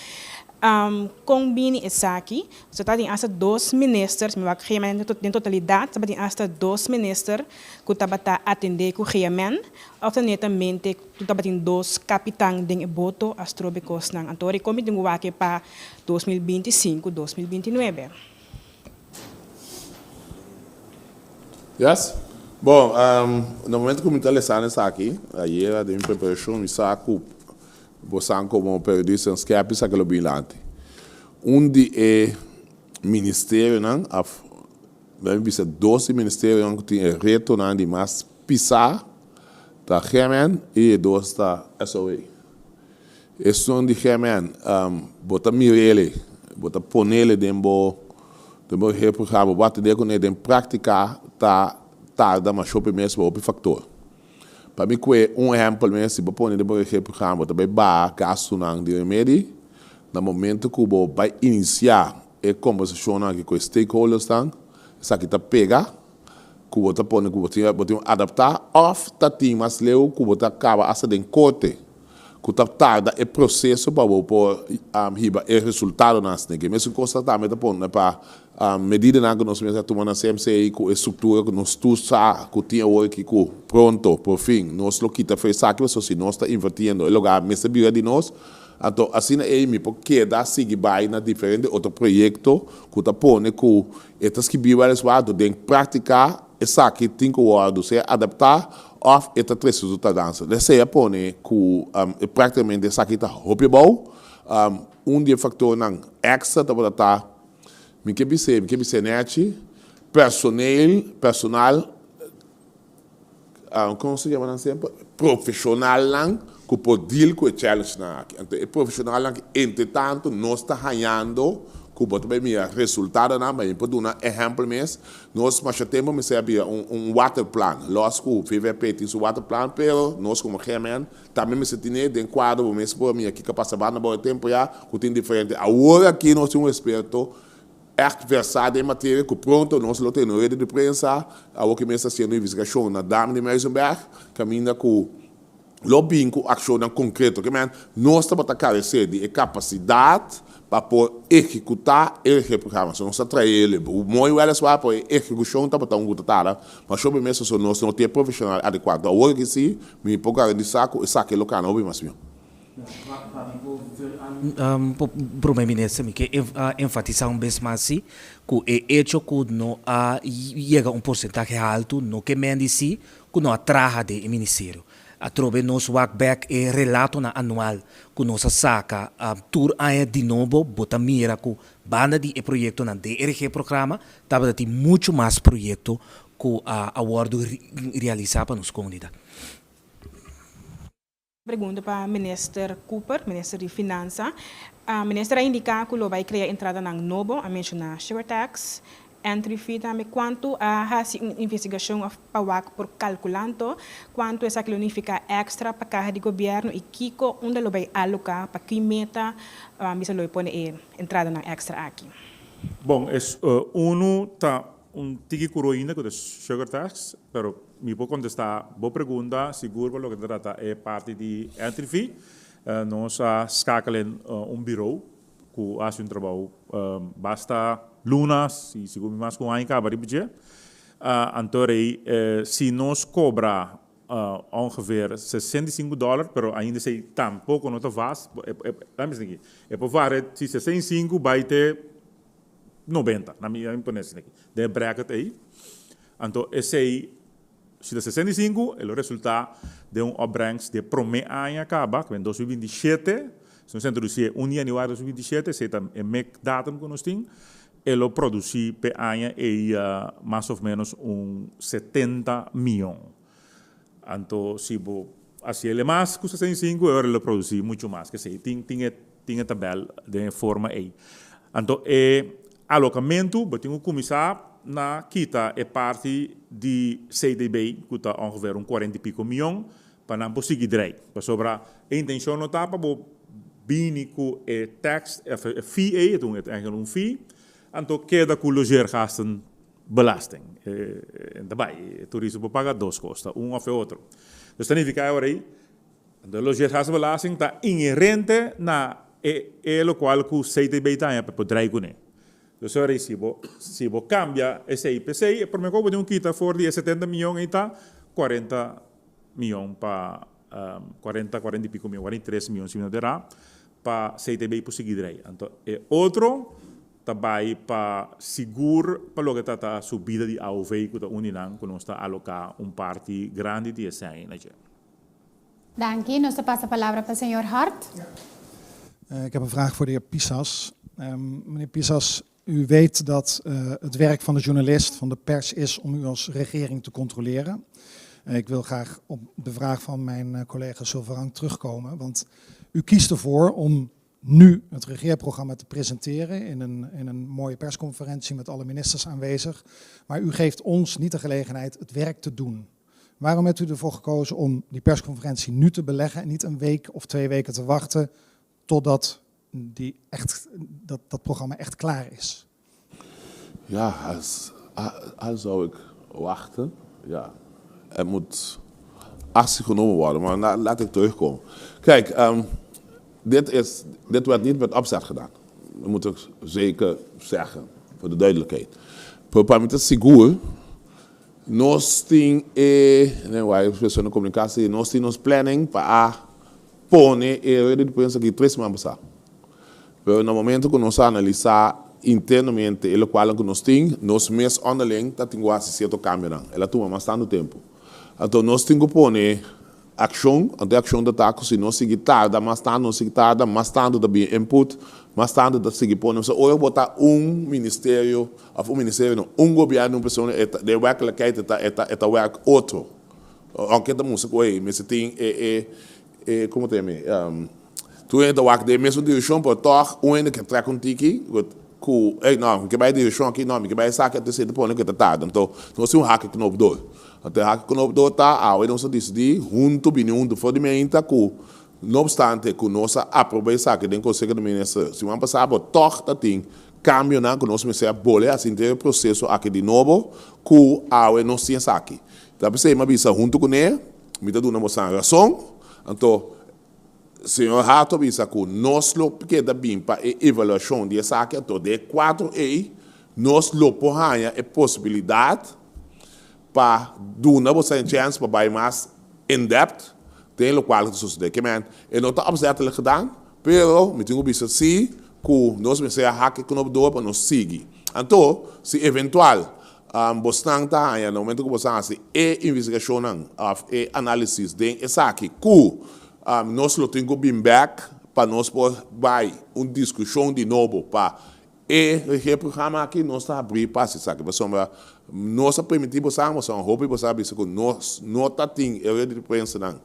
Speaker 13: Con bini esaki? So ta tin hasta dos ministers, mi wak GMN den totalidad tabatin hasta dos minister cu tabata atende cu GMN, of ta netamente cu tabatin dos capitan den e boto a strobe cosnan. Anto ora mi tin cu wak pa 2025, 2029.
Speaker 2: Yes. Bon, na momento ku mi ta lesando esaki, ayera den mi preparashon mi sa ku bosan komo periodista skèpi esaki lo bin lanti. Un di e ministerionan òf mi bisa dos di ministerionan ku tin e retonan di mas pisá ta GMN i e dos ta SOA. Esun di GMN, bo ta mir'ele, bo ta ponele den bo den bo reheerprogramma, bo atendé kuné den práktika ta tarda masha hopi mes pa hopi faktor. Pa mi kue un ehèmpel mes, si bo pone den bo reheerprogramma bo ta bai baha gastunan di remedi, na momento ku bo bai inisiá e kombersashonnan aki ku e stakeholdersnan, esaki ta pega ku bo ta pone ku bo tin bo tin adaptá òf ta tin mas leu ku bo ta kaba asta den korte ku ta tarda e proseso pa bo por hiba e resultadonan asina. Ke mesun kos ta tambe ta pone pa medidanan ku nos mester a tuma na CMC ku e struktura ku nos tur sa ku tin awor aki ku pronto por fin nos lo kita for esaki pasobra si nos ta invertiendo e lugar mester bira di nos. Anto asina ei mi por keda sigui bai na diferente otro proyekto ku ta pone ku E ta skibí wèliswar do den práktika esaki tin ku wòrdu sea adaptá òf e ta trese su tardansa. Esei a pone ku e práktikamente esaki ta hopi abou. Un di e faktornan èkstra tabata ta, mi ke bis'é, mi ke bis'é nèchi, personeel, personal, Kon se yama nan semper? Profeshonalnan ku por deal ku e challengenan aki. Anto e profeshonalnan aki entre tanto nos ta hañando ku bo ta bai mira resultadonan, ma mi por duna ehèmpel mes, nos masha tempu mester a bira un un waterplan, lòs ku VVRP tin su waterplan, pero nos komo GMN tambe mester tine den kuadro bo mes por mira kiko a pasa banda bo e tempu ya ku tin diferente. Awor aki nos tin un eksperto Echt versá den materia ku pronto nos lo tene un rede di prensa, awor ki mes ta hasiendo investigashon na Dam di Muizenberg, kaminda ku lo bin ku akshonnan konkreto. Ke men, nos tabata karesé di e kapasidat pa por ehekutá e regeerprogramma. So nos ta trae el mooi wèleswaar, pero e ehekushon tabata un ku ta tarda masho be mes, pasobra nos no tin e profeshonal adekuado. Awor ki si, mi por garantisa ku esaki lo kana hopi mas mihó.
Speaker 3: Prome Minister, mi ke enfatisá un bes mas si ku e echo ku no a yega un porsentahe haltu no ke men di si ku no a traha den e ministerio. Atrobe nos wak bek e relatonan anual ku nos a saka tur aña di nobo bo ta mira ku banda di e proyektonan den e regeerprograma tabata tin muchu mas proyekto ku a wòrdu realisá pa nos komunidat.
Speaker 13: Pregunta pa Minister Cooper, Minister di Finansa. Minister a indica cu lo bay crea entradanan nobo, a menciona sugar tax, entry fee tambe. Cuanto a haci un investigacion of pa wak por calculanto cuanto esaki lo nifica extra pa caha di gobierno y kico unda lo bay aloca, pa ki meta bisa lo pone e entradanan extra aki?
Speaker 4: Bon, es uno ta Un tiki kuro ainda ku ta sugar tax, pero mi por kontestá bo pregunta sigur pa loke ta trata e parti di entry fee. Nos a skakel en un birou ku a hasi un trabou basta luna, si sigur mi mas ku un aña kaba riba dje. Anto rei si nos kobra ongeveer 65 dòler, pero ainda esei tampoko no ta vast, e por varia si 65 bai te 90, na mi a pone asina aki, den e bracket ei. Anto esei, si ta 65, e lo resulta den un opbrengst di e prome aña kaba, ku den 2027, si nos a introdusi e 1 di januari 2027, esei ta e mek datum ku nos tin, e lo produsi p'e aña ei mas of menos un 70 mion. Anto si bo hasi el e mas ku 65, e ora e lo produsi muchu mas. Kesei tin tin e Tin e tabèl den e forma ei. Anto e alokamentu bo tin ku kuminsá na kita e parti di CDB ku ta ongeveer un kuarenta i piko mion pa nan por sigui drei. Pasobra e intenshon no ta pa bo bini ku e tèks òf e fee ei, e ta un eigenlijk un fee, anto keda ku logeergastenbelasting. E ta bai, e turista por paga dos kos, ta un òf e otro. Dus ta nifiká e ora ei De logeergastenbelasting ta inherente na e e locual cu CTB ta haña pa por draai cune. Dus ora si bo si bo cambia esey p'esey e prome cu bo tin cu kita for di e 70 miyon ey ta 40 miyon pa 40 40 y pico miyon 43 miyon si mi no ta era pa CTB por sigui draai. Anto e otro. ta bai pa sigur pa loke ta ta subida di aov ku ta un di nan ku nos ta aloká un parti grandi di e sèn na dje.
Speaker 1: Danki. Nos ta pasa palabra pa señor Hart.
Speaker 14: Ik heb een vraag voor de heer Pisas. Meneer Pisas, u weet dat het werk van de journalist, van de pers is om u als regering te controleren. Ik wil graag op de vraag van mijn collega Sulvaran terugkomen, want u kiest ervoor om nu het regeerprogramma te presenteren in een mooie persconferentie met alle ministers aanwezig. Maar u geeft ons niet de gelegenheid het werk te doen. Waarom hebt u ervoor gekozen om die persconferentie nu te beleggen en niet een week of 2 weken te wachten totdat dat programma echt klaar is?
Speaker 2: Ja, als zou ik wachten, ja, er moet actie genomen worden, maar laat ik terugkomen. Kijk, dit werd niet met opzet gedaan. Dat moet ik zeker zeggen, voor de duidelijkheid. Pa mi ta sigur, nos tin e, nee, wij de communicatie, nos tin nos planning pa a pone e rueda di prensa aki 3 siman pasá. Pero na momento ku nos a analisá internamente e lokual ku nos tin, nos mes onderling ta tin ku hasi sierto kambionan. El a tuma mas tantu tempu. Anto nos tin ku pone akshon, anto e akshon ta ta ku si nos sigui tarda mas tantu, nos sigui tarda, mas tantu ta bin input, mas tantu ta sigui pone. Pasobra ora bo ta un ministerio, òf un ministerio no, un gobièrnu, un persona, e ta, den wèrkelijkheid e ta, e ta, e ta wèrk otro. Ounke ta mustra ku ey mester tin e, e, e, komo ta yama e, tur hende ta wak den e mesun direkshon, pero tòg un hende ke trèk un tiki ku, ey no, mi ke bai e direkshon aki, no, mi ke bai esaki, anto esei ta pone ku e ta tarda. Anto nos tin un hak e knop dor. Anto e hak e knop dor ta, awe nos a disidí huntu, bini huntu for di meinta ku no opstante ku nos a aprobá esaki den Konseho di Minister siman pasá, pero tòg ta tin kambionan ku nos mester a bole hasi henter e proseso aki di nobo ku awe nos tin esaki. Ta p'esei mi a bisa huntu kuné, mi ta duna bosan rason. Anto señor Hato a bisa ku nos lo keda bin pa e evaluashon di esaki, anto den e kuatro ei nos lo por haña e posibilidat pa duna bosan e chèns pa bai mas in depth den lokual ku ta sosodé. Ke men, e no ta opzettelijk gedaan, pero mi tin ku bisa si ku nos mester a hak e knop door pa nos sigui. Anto, si eventual Bosnan ta haña na momento ku boso a hasi e investigashonnan òf e análisis den esaki ku nos lo tin ku bin bèk pa nos por bai un diskushon di nobo pa e regeerprogramma aki nos ta habrí pa hasi esaki pasobra nos a permití boso boso a hopi boso a bisa ku nos no ta tin e rueda di prensanan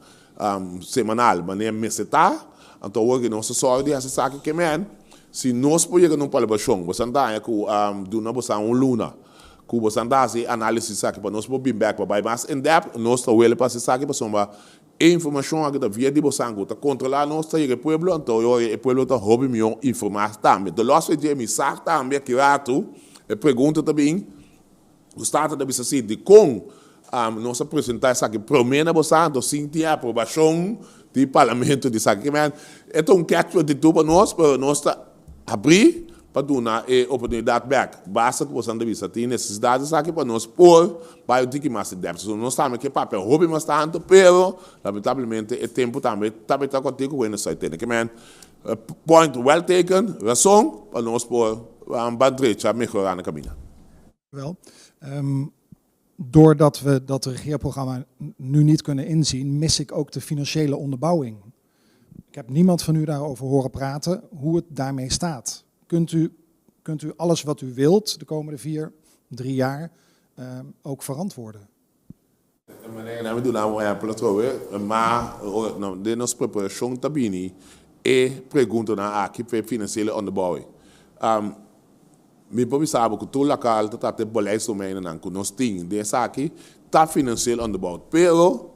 Speaker 2: semanal manera mester ta anto awor ku nos ta sòru di hasi esaki ke men si nos por yega na un palabrashon boso ta haña ku duna boso un luna ku boso ta hasi e análisis aki pa nos por bin bèk pa bai mas in depth nos ta wele pa hasi esaki pasobra e informashon aki ta via di boso ku ta kontrolá nos ta yega e pueblo anto e ora e pueblo ta hopi mihó informá tambe anto lòs dje mi sa tambe aki ratu e pregunta ta bin. Nos tata ta bisa si, Dikon nos a presentá esaki promé na bo santo sin tin aprobashon di parlamento di esaki? Kimen, e ta un catch 22 pa nos, pero nos ta abrí pa duna e oportunidat bèk. Basta ku bosan ta bisa tin nesesidat di esaki pa nos por bai un tiki mas in depth. So nos tambe ke papia hopi mas tantu, pero lamentablemente e tempu tambe tabata kòrtiku ku e nos a tene. Kimen, point well taken, rason pa nos por ban drecha mehorá na kaminda.
Speaker 14: Wel. Doordat we dat regeerprogramma nu niet kunnen inzien, mis ik ook de financiële onderbouwing. Ik heb niemand van u daarover horen praten hoe het daarmee staat. Kunt u alles wat u wilt de komende 4, 3 jaar ook verantwoorden?
Speaker 2: Meneer, mi duna un ehempel atrobe, ma den nos preparashon ta bini e preguntanan aki pa e financiële onderbouwing. Mi por bisa bo ku tur lokal ta trata e beleidsdomeinennan ku nos tin den esaki ta financieel onderbouwd. Pero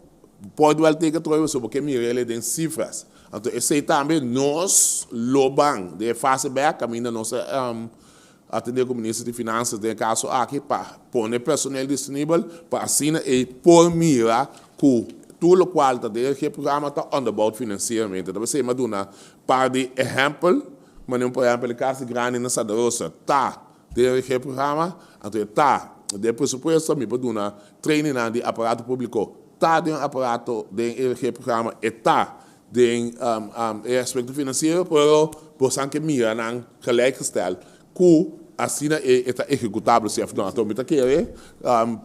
Speaker 2: por wel teken atrobe pasobra bo ke mira el den sifras. Anto esei tambe nos lo ban den e fase bek kaminda nos a atende ku Minister di Finansas den e kaso aki pa pone personeel disponibel pa asina ei por mira ku tur lokual ta den e programa ta onderbouwd financieramente. Ta p'esei mi a duna par di ehèmpel. Manera por ehempel e kas grandi na Santa Rosa ta den regeerprogramma, anto e ta den presupuesto, mi por duna trainingnan di aparato publico ta den aparato den e regeerprogramma, e ta den e aspecto financiero, pero bosan ke mira nan gelijkgesteld. Ku asina e e ta ehekutabel si òf no. Anto mi ta kere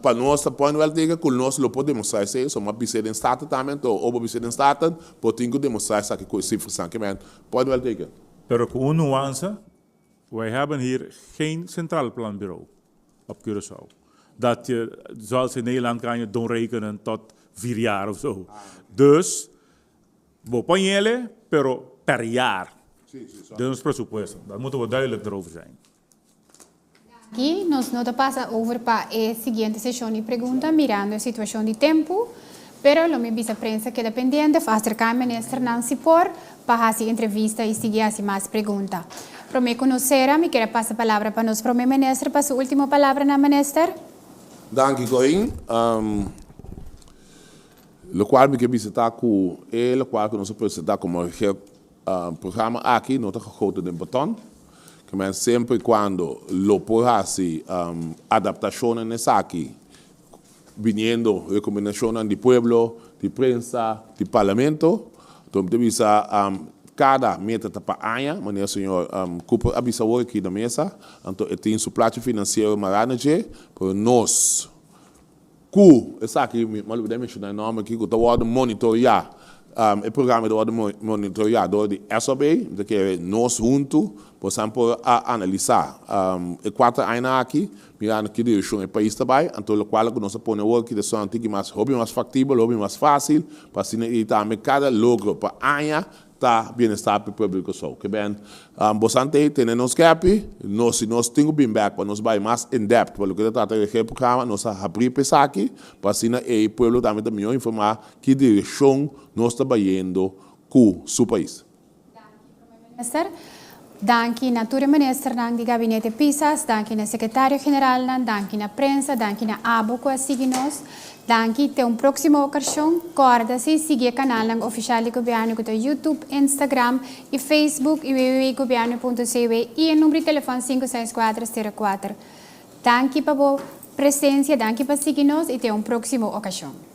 Speaker 2: pa nos ta pone wèl teken ku nos lo por demostrá esei, so mi a bis'é den Staten tambe, anto ora bo bis'é den Staten bo tin ku demostrá esaki ku e sifrasnan ke men pone wèl teken.
Speaker 4: Pero ku un nuansa, wij hebben hier geen centraal planbureau op Curaçao. Dat je, zoals in Nederland kan je doorrekenen tot vier jaar of zo. Dus, bo pon pero per jaar. Den ons presupuesto. Daar moeten we duidelijk erover zijn.
Speaker 1: Aki nos no ta pasa over pa e siguiente seshon di pregunta mirando e situashon di tempu, pero lo mi bisa prensa keda pendiente of aserká e ministernan si por pa hasi entrevista i sigui hasi mas pregunta. Promé ku nos sera mi kier a pasa palabra pa nos promé minister pa su último palabranan minister.
Speaker 2: Danki Corinne. Lokual mi ke bisa ta ku e lokual ku nos a presentá komo Programa aki no ta gegoten den beton, ke men semper y cuando lo por haci adaptacionnan na esaki biniendo recomendacionnan di pueblo, di prensa, di parlamento. Enton mi ta bisa cada meta ta pa aña, manera señor Cooper a bisa awor aki na mesa, anto e tin su plachi financiero mara na dje, pero nos Ku esaki, mi a lubida menshoná e nòmber aki, ku ta wòrdu monitoreá, e programa ta wòrdu monitoreá dor di SOB, mi ta kere nos huntu por san por a analisá e kuater añanan aki, mirando ki direkshon e pais ta bai, anto lokual ku nos a pone awor aki ta sona tiki mas hopi mas faktibel, hopi mas fásil, pa asina i tambe kada logro pa aña Ta bienestar pa e pueblo di Kòrsou. Ke ben bosan ta tene nos kepi, nos si nos tin ku bin bek pa nos bai mas in depth pa loke ta trata di e programa, nos a habri pa esaki pa asina e pueblo tambe ta mihó informá ki direkshon nos ta bayendo ku su pais.
Speaker 1: Danki Prome Minister. Danki na tur e ministernan di Gabinete Pisas, danki na Sekretario Generalnan, danki na prensa, danki na abo ku a sigui nos. Danki, te un próksimo okashon. Kòrda si sigui e kanalnan ofishal di Gobièrnu ku ta YouTube, Instagram i Facebook i www.gobièrnu.cw i e number di telefòn sinku seis kuater sero kuater. Danki pa bo presensia, danki pa sigui nos i te un próksimo okashon.